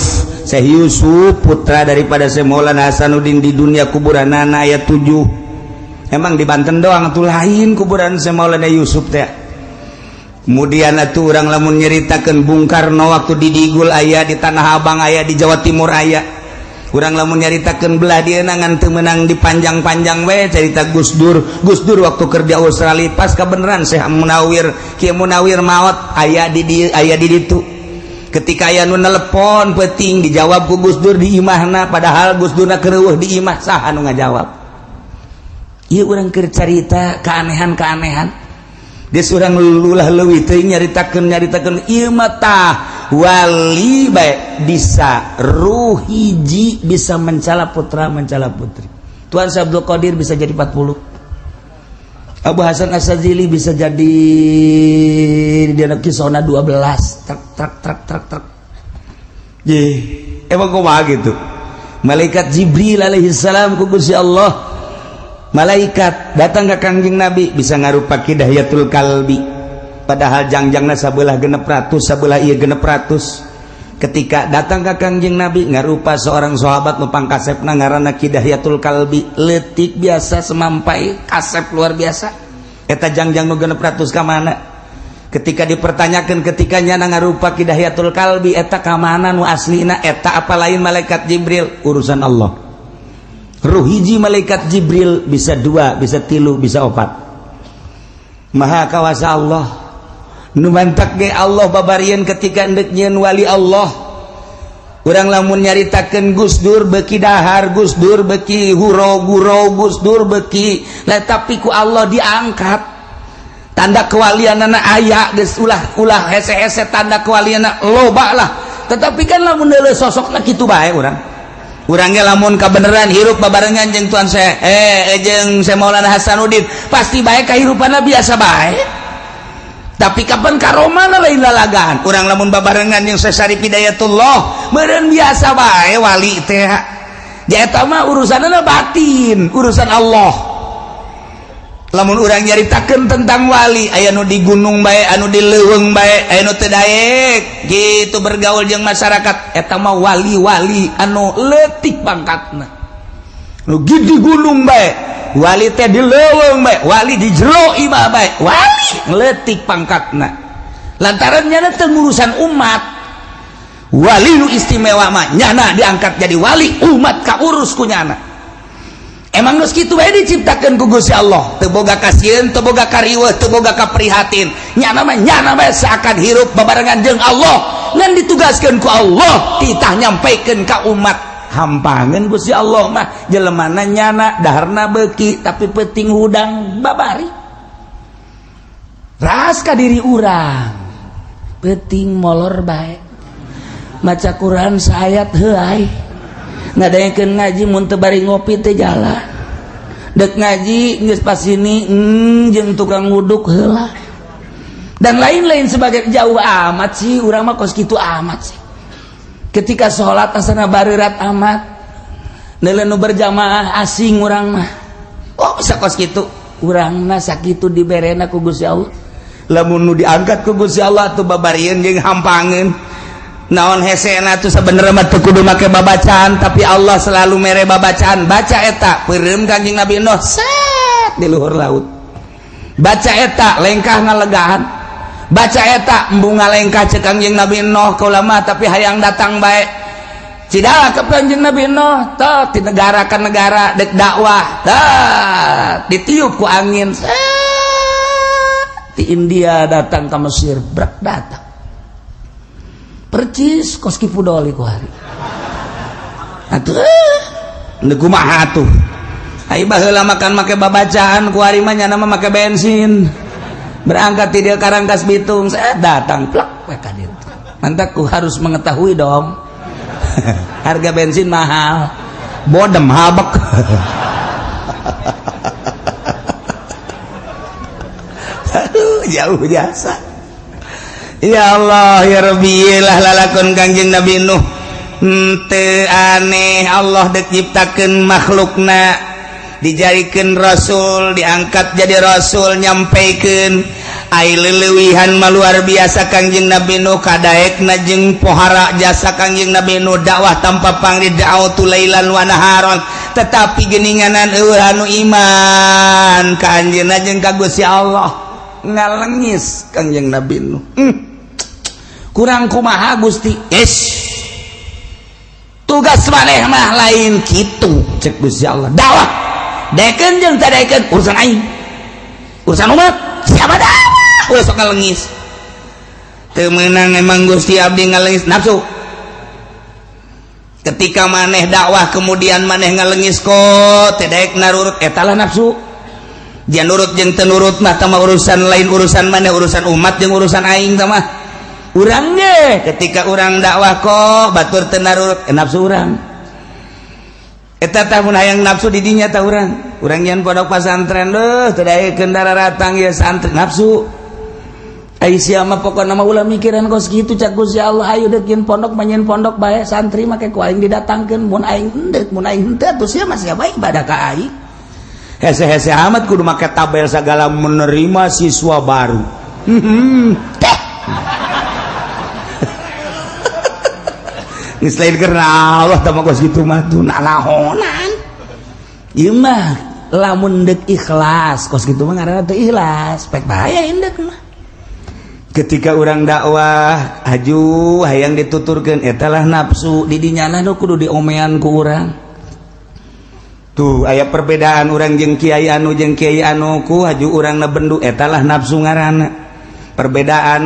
Syekh Yusuf putra daripada Syekh Maulana Hasanuddin, di dunia kuburanana aya 7. Emang di Banten doang tuh lain kuburan Syekh Maulana Yusuf teh? Kemudian atuh urang lamun nyeritakeun Bung Karno, waktu di Digul aya, di Tanah Abang aya, di Jawa Timur aya. Urang lamun nyaritakeun belah dia ngan teu meunang dipanjang-panjang we cerita Gus Dur. Gus Dur waktu kerja Australia, pas kebenaran Syekh Munawir, Kiai Munawir maot, aya di dieu, aya di ditu. Ketika aya nu nelepon penting, dijawab ku Gus Dur di imahna, padahal Gus Dur keur euweuh di imah. Saha nu ngajawab? Ieu urang keur carita keanehan-keanehan. Dia urang lulah leuwih teuing nyaritakeun nyaritakeun ieu mah. Tah, wali bae bisa ruh hiji bisa mencala putra, mencala putri. Tuan Syekh Abdul Qadir bisa jadi 40. Abu Hasan Asy-Syadzili bisa jadi di anak kisona 12, truk truk truk truk truk. Ye, emang kumaha gitu? Malaikat Jibril alaihi salam ku Gusti Allah, malaikat datang ke Kangjeng Nabi, bisa ngarupa Ki Dihyatul Kalbi, padahal jangjangna sabelah 600, sabelah ieu 600. Ketika datang ke Kangjeng Nabi ngarupa seorang sahabat nu pangkasepna, ngaranna Ki Dihyatul Kalbi, leutik biasa semampai, kasep luar biasa. Eta jangjang nu 600 ka mana? Ketika dipertanyakan, ketika nyana ngarupa Ki Dihyatul Kalbi, eta ka mana nu aslina? Eta apa lain malaikat Jibril? Urusan Allah. Ruh hiji malaikat Jibril bisa dua, bisa tilu, bisa opat. Maha kawasa Allah. Nu mantak ge Allah babarian ketika endek nyieun wali Allah. Urang lamun nyaritakeun Gus Dur beki dahar, Gus Dur beki huro guro, Gus Dur beki lah, tapi ku Allah diangkat. Tanda kewalianana aya geus, ulah ulah hese-hese, tanda kewalianana loba lah. Tetapi kan lamun deuleu sosokna kitu bae urang. Urangnya lamun kebenaran hirup babarengan jeung Tuan saya jeung saya Maulana Hasanuddin, pasti baik kehidupannya biasa baik. Tapi kapan karomana lain lalagaan. Urang lamun babarengan jeung Syekh Syarif Hidayatullah, meureun biasa bae wali teh. Eta mah urusanna batin, urusan Allah. Lamun urang nyaritakeun tentang wali, aya nu di gunung bae, anu di leuweung bae, aya nu teu daek gitu bergaul jeung masyarakat. Eta mah wali-wali anu leutik pangkatna, nu di gunung bae wali teh, di leuweung bae wali, di jero imah bae wali, leutik pangkatna lantaran nyana teu ngurusan umat. Wali nu istimewa mah nyana diangkat jadi wali, umat kaurus ku nyana. Emang geus kitu bae diciptakeun ku Gusti Allah, teu boga kasieun, teu boga kariweuh, teu boga kaprihatin. Nyana mah nyana bae, seakan hirup babarengan jeung Allah, ngan ditugaskeun ku Allah titah nyampaikeun ka umat. Hampangeun Gusti Allah mah jelemana nyana daharna beuki, tapi penting hudang babari. Ras ka diri urang, penting molor bae, maca Quran saayat heuay, ngadayakeun ngaji mun teu bari ngopi teu jalan, dek ngaji geus pas ini jeung tukang wuduk heula, dan lain-lain sebagai. Jauh amat sih urang mah, kos kitu amat sih. Ketika sholat asana barerat amat, neuleuh nu berjamaah asing urang mah. Oh, bisa kos kitu urang mah, sakitu diberena ku Gusti Allah. Lamun nu diangkat ku Gusti Allah tuh babarieun jeung hampangeun. Naon hesena tuh? Sebenarnya mah teu kudu make babacaan, tapi Allah selalu mere babacaan. Baca eta, peureum Kanjeng Nabi Nuh set di luhur laut. Baca eta, lengkah ngalegahan. Baca eta, embung ngalengkah, cek Kanjeng Nabi Nuh, kaula mah tapi hayang datang bae. Cidala ke Kanjeng Nabi Nuh tah di negara ke negara dek dakwah, tah ditiup ku angin set di India, datang ke Mesir, brak datang percis kos Ki Fudoli ku hari. Atuh nu kumaha atuh? Ai baheula makan make babacaan, ku ari mah nyana mah make bensin. Berangkat ti dieu ka Rangkas Bitung, saya datang plak we ka dieu. Mantak ku harus mengetahui dong. Harga bensin mahal. Bodem habek. Aduh, jauh jasa. Ya Allah ya Rabbi, lah lalakon Kangjeng Nabi Nuh. Henteu aneh Allah dek nyiptakeun makhlukna, dijadikeun rasul, diangkat jadi rasul, nyampaikan ai leuwihan mah luar biasa Kangjeng Nabi Nuh, kadaekna jeung pohara jasa Kangjeng Nabi Nuh, dakwah tanpa pangli, da'watu lailan wa naharon, tetapi geuninganan eueuh anu iman ka anjeunna jeung ka Gusti Allah. Ngalengis Kangjeng Nabi Nuh. Kurang kumaha Gusti? Yes. Tugas maneh mah lain kitu cek Gusti Allah. Dakwah daekeun jeung teu daekeun urusan aing. Urusan umat siapa dakwah? Ulah sok ngalengis. Teu meunang emang Gusti abdi ngalengis nafsu. Ketika maneh dakwah kemudian maneh ngalengis kok teu daek narurut, eta lah nafsu. Dia nurut jeung teu nurut mah tah urusan lain, urusan maneh, urusan umat jeung urusan aing tah mah. Urang ge ketika urang dakwah kok batur teu narurut, nafsu urang. Eta tah mun hayang nafsu di dinya tah urang. Urang nyian pondok pasantren leuh teu daekeun daratang ieu santri nafsu. Ai sia mah pokona mah ulah mikiran kos kitu cak Gusti Allah, ayo deuk nyeun pondok mah nyeun pondok bae, santri make ku aing didatangkeun, mun aing henteu, mun aing henteu atuh sia mah sia bae ibadah ka aing. Hese-hese amat kudu make tabel segala menerima siswa baru. Teh. Geus lain karena Allah tah mah kos kitu mah tuh nanahonan. Ieu mah lamun deuk ikhlas kos kitu mah ngaranna teu ikhlas, pek bahaya indeuk mah. Ketika urang dakwah aju hayang dituturkeun eta lah nafsu, di dinya lah nu kudu diomean ku urang. Tuh aya perbedaan urang jeung kiai anu jeung kiai anu ku haju urang na bendu, eta lah nafsu ngaranna. Perbedaan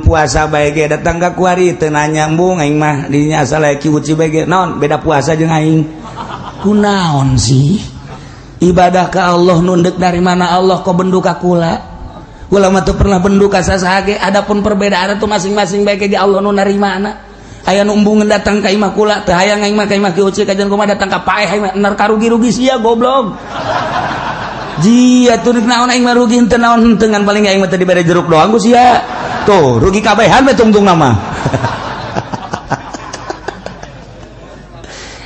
puasa bae ge datang ka kuari teu nanya embung aing mah dinya asal aya ki uci bae ge naon beda puasa jeung aing. Kunaon sih? Ibadah ka Allah nu deuk dari mana Allah kok bendu ka kula? Kula mah teu pernah bendu ka sasaha ge, adapun perbedaan itu masing-masing bae ge Allah nu narimana. Aya nu embungeun datang ka imah kula teu hayang aing mah ka imah ki uci kajian kumaha datang ka paeh aing mah nar karugi-rugi sia goblok. Jia tuh naon aing mah rugi henteu naon henteu ngan paling aing mah teu dibere jeruk doang ku sia. Tuh rugi kabehan we tungtung nama.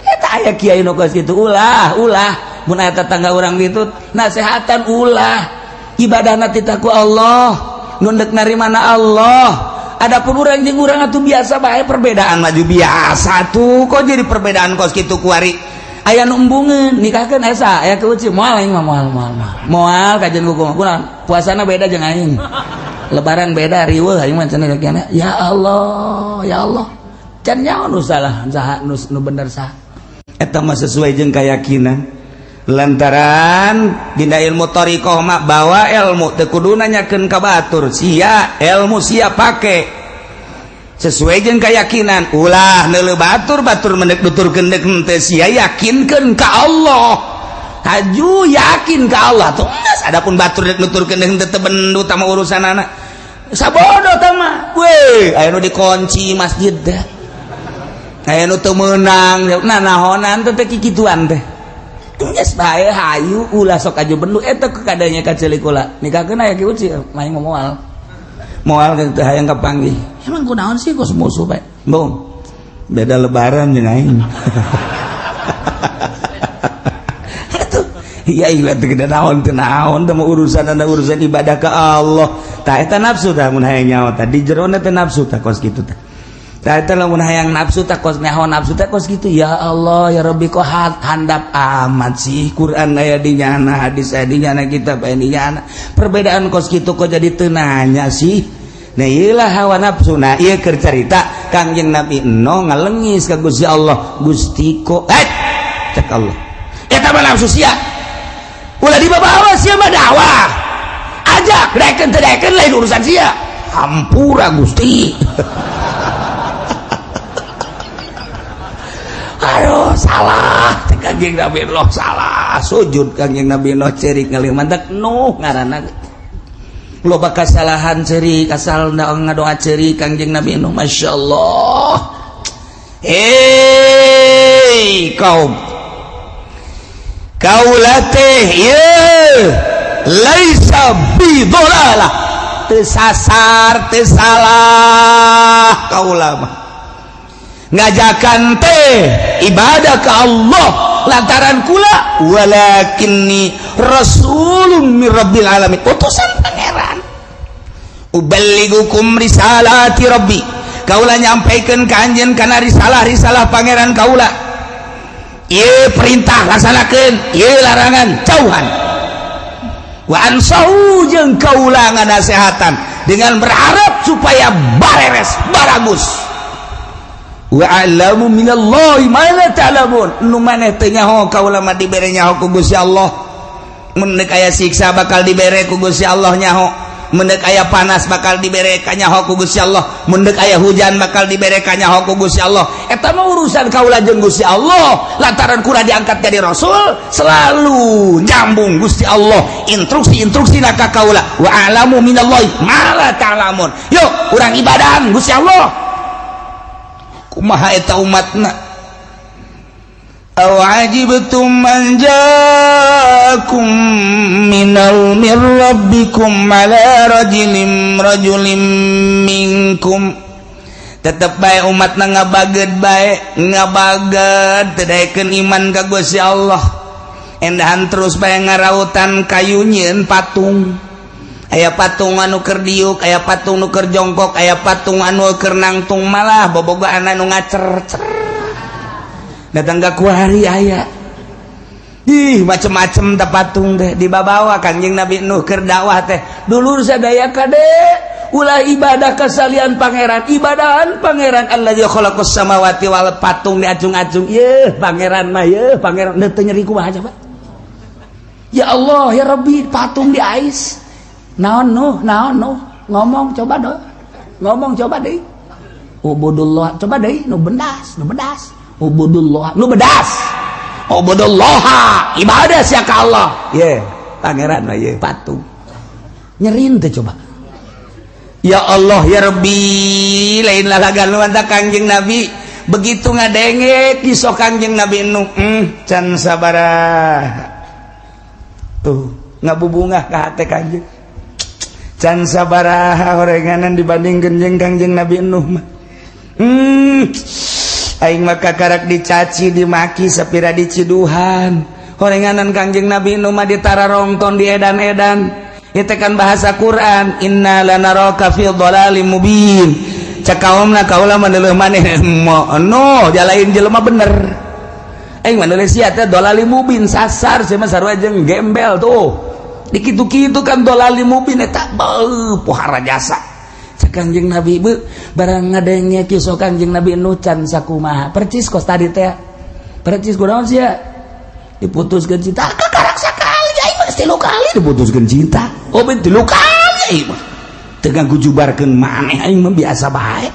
Eta aya kiai nu kos kitu ulah ulah mun aya tetangga urang kitu nasehatan ulah. Ibadahna titah ku Allah, nu deuk narimana Allah. Adapun urang jeung urang atuh biasa bae, perbedaan maju biasa tuh kok jadi perbedaan kos kitu kuari. Aya nu embungeun nikahkeun esa aya ke uci moal aing mah moal moal moal moal kajian ku kumaha puasana beda jeung aing, lebaran beda, riweuh aing mah cenah kiana. Ya Allah ya Allah can nyaho nu salah saha nu bener saha eta mah sesuai jeung keyakinan. Lantaran dina ilmu thariqah mah bawa ilmu teu kudu nanyakeun ka batur, sia ilmu sia pake sesuai jeung keyakinan, ulah neuleuh batur batur mendek nuturkeun deuk henteu, sia yakinkeun ka Allah, haju yakin ka Allah tuh geus. Adapun batur deuk nuturkeun deuk henteu teu bendu tah mah urusanana sabodo tah mah we. Aya nu dikunci masjid teh, aya nu teu meunang nah nahonan teh kikituan teh geus bae hayu ulah sok aju bendu eta kadanya ka ceulik kula nikahkeun aya ki uci main moal moal teu hayang kapanggih. Emang kunaon sih kos musuh bae bung beda lebaran jeung aing. Atuh iya iya teu gede naon teu naon teh urusan anda urusan ibadah ka Allah tah eta nafsu tah mun hayang nyaho tah di jerona teh nafsu tah kos kitu tah. Tah eta lamun hayang nafsu tah kos nyaho nafsu teh kos kitu. Ya Allah ya Rabbi kok handap amat sih Quran aya di nyana, hadis aya di nyana, kitab aya di nyana, perbedaan kos kitu kok jadi teu nanya sih. Nah iyalah hawa nafsu. Nah ieu keur carita Kangjeng Nabi Nuh ngalengis ka Gusti Allah, Gusti kok cek Allah eta mah nafsu sia ulah dibawa sia mah dakwah ajak daekeun teu daekeun lain urusan sia, hampura Gusti. Aduh, salah Kanjeng Nabi Nuh, salah. Sujud Kanjeng Nabi Nuh, cerik ngalih. Mantak Nuh ngaranna loba kasalahan, cerik asal ngadoa, cerik Kanjeng Nabi Nuh. Masya Allah. Hei kaum, kaula teh ye laisa bidolalah, teu sasar, teu salah. Kaula mah ngajakan teh ibadah ke Allah lantaran kula walakinni rasulun min rabbil alamin, utusan Pangeran. Uballigukum risalati rabbi, kaula nyampaikan ka anjeun kana risalah-risalah Pangeran kaula. Ieu perintah, laksanakeun. Ieu larangan, jauhan. Wa ansahu, jeung kaula nganasehatan dengan berharap supaya bareres, baragus. Wa a'lamu minallahi ma la ta'lamun, nu maneh teu nyaho, kaula mah dibere nyaho ku Gusti Allah. Mun deuk aya siksa, bakal dibere ku Gusti Allah nyaho. Mun deuk aya panas, bakal dibere kanyaho ku Gusti Allah. Mun deuk aya hujan, bakal dibere kanyaho ku Gusti Allah. Eta mah urusan kaula jeung Gusti Allah. Lantaran kula diangkat jadi rasul, selalu nyambung Gusti Allah instruksi-instruksi ka kaula. Wa a'lamu minallahi ma la ta'lamun. Yuk, urang ibadahan Gusti Allah. Kumaha eta umatna? Aw ajibtum an jaakum minal min rabbikum ala rajulin minkum. Tetep bae umatna ngabaged bae, ngabaged, teu daekeun iman ka Gusti Allah. Endahan terus bae ngarautan kayu, nyieun patung. Aya patung anu keur diuk, aya patung nu keur jongkok, aya patung anu keur nangtung, malah bobogohan anu ngacer datang ke kuari aya. Ih, macem-macem teh patung teh dibabawa. Kanjeng Nabi Nuh keur dakwah teh, "Dulur sadaya, kade ulah ibadah ka salian Pangeran, ibadahan Pangeran alladzi khalaqas samawati wal." Patung diacung-acung, "Yeuh Pangeran mah, yeuh Pangeran." Teu nyeri kumaha coba? Ya Allah ya Rabbi, patung di ais. Naon, Nuh? Naon, Nuh? Ngomong coba dong, ngomong coba deh. Ubudullah coba deh. Nu bendas, nu bedas. Ubudullah, nu bedas. Ubudullah, ibadah sia ka Allah. Ye Pangeran mah, ye patung. Nyerin teh coba? Ya Allah ya Rabbi, lain lalagan lu. Kangjeng Nabi begitu ngadenge kisah Kangjeng Nabi Nuh, can sabaraha tuh ngabubungah ka hate Kangjeng, can sabaraha horenganan dibandingkeun jeung Kangjeng Nabi Nuh mah. Aing mah karak dicaci, dimaki, sapira diciduhan. Horenganan Kangjeng Nabi Nuh mah ditararongton, di edan-edan. Itu kan bahasa Quran, inna lanaraka fi dhalalim mubin. Cek kaumna, kaula mah neuleuh maneh no jalain jelema bener. Aing mah neuleuh sia teh dhalalim mubin, sasar sia mah, sarua jeung gembel tuh. Dikitu-kitu kan dhalalim mubin eta, beuh, pohara jasa. Cek Kangjeng Nabi, beuh, barang ngadenge kisah Kangjeng Nabi Nuh can sakumaha percis kos tadi teh, percis. Kunaon sia diputuskeun cinta? Kakarak sakali, aing mah tilu kali diputuskeun cinta. Oh, ben tilu kali aing mah teu ganggu jubarkeun maneh, aing mah biasa bae.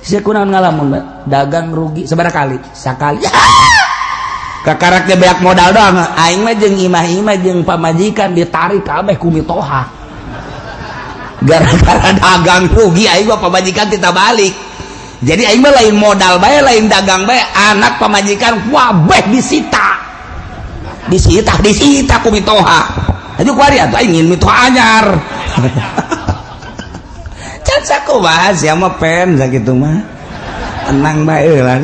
Sia kunaon ngalamun? Dagang rugi sabaraha kali? Sakali. Kakarak teh beak modal doang. Aing mah jeung imah-imah jeung pamajikan ditarik kabeh ku mitoha gara-gara dagang rugi. Aing mah pamajikan kita balik, jadi aing mah lain modal bae, lain dagang bae, anak, pamajikan wabeh disita, disita, disita ku mitoha. Aja kuari atuh aing ingin mitoha anyar. Can sakumaha sia mah pen sakitu mah, tenang bae lah.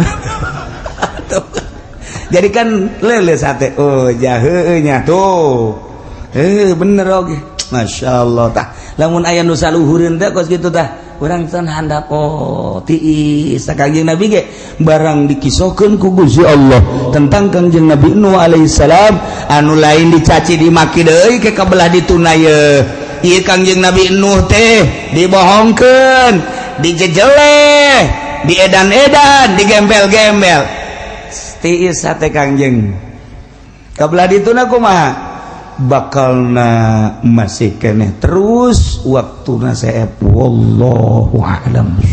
Jadi kan lele sate, oh jahe nya tuh, eh bener oke. Masya Allah. Tah, lamun aya nu saluhureun teh kos kitu tah, urang can handap. Oh, tiis. Kangjeng Nabi ge barang dikisahkeun ku Gusti Allah tentang Kangjeng Nabi Nuh alaihissalam anu lain dicaci dimaki deui ke kabelah dituna ye. Ieu Kangjeng Nabi Nuh teh dibohongkeun, dijejeleh, diedan-edan, digembel-gembel. Tiis hate Kangjeng. Kabelah dituna kumaha bakalna masih keneh terus waktuna seep. Wallahu a'lam.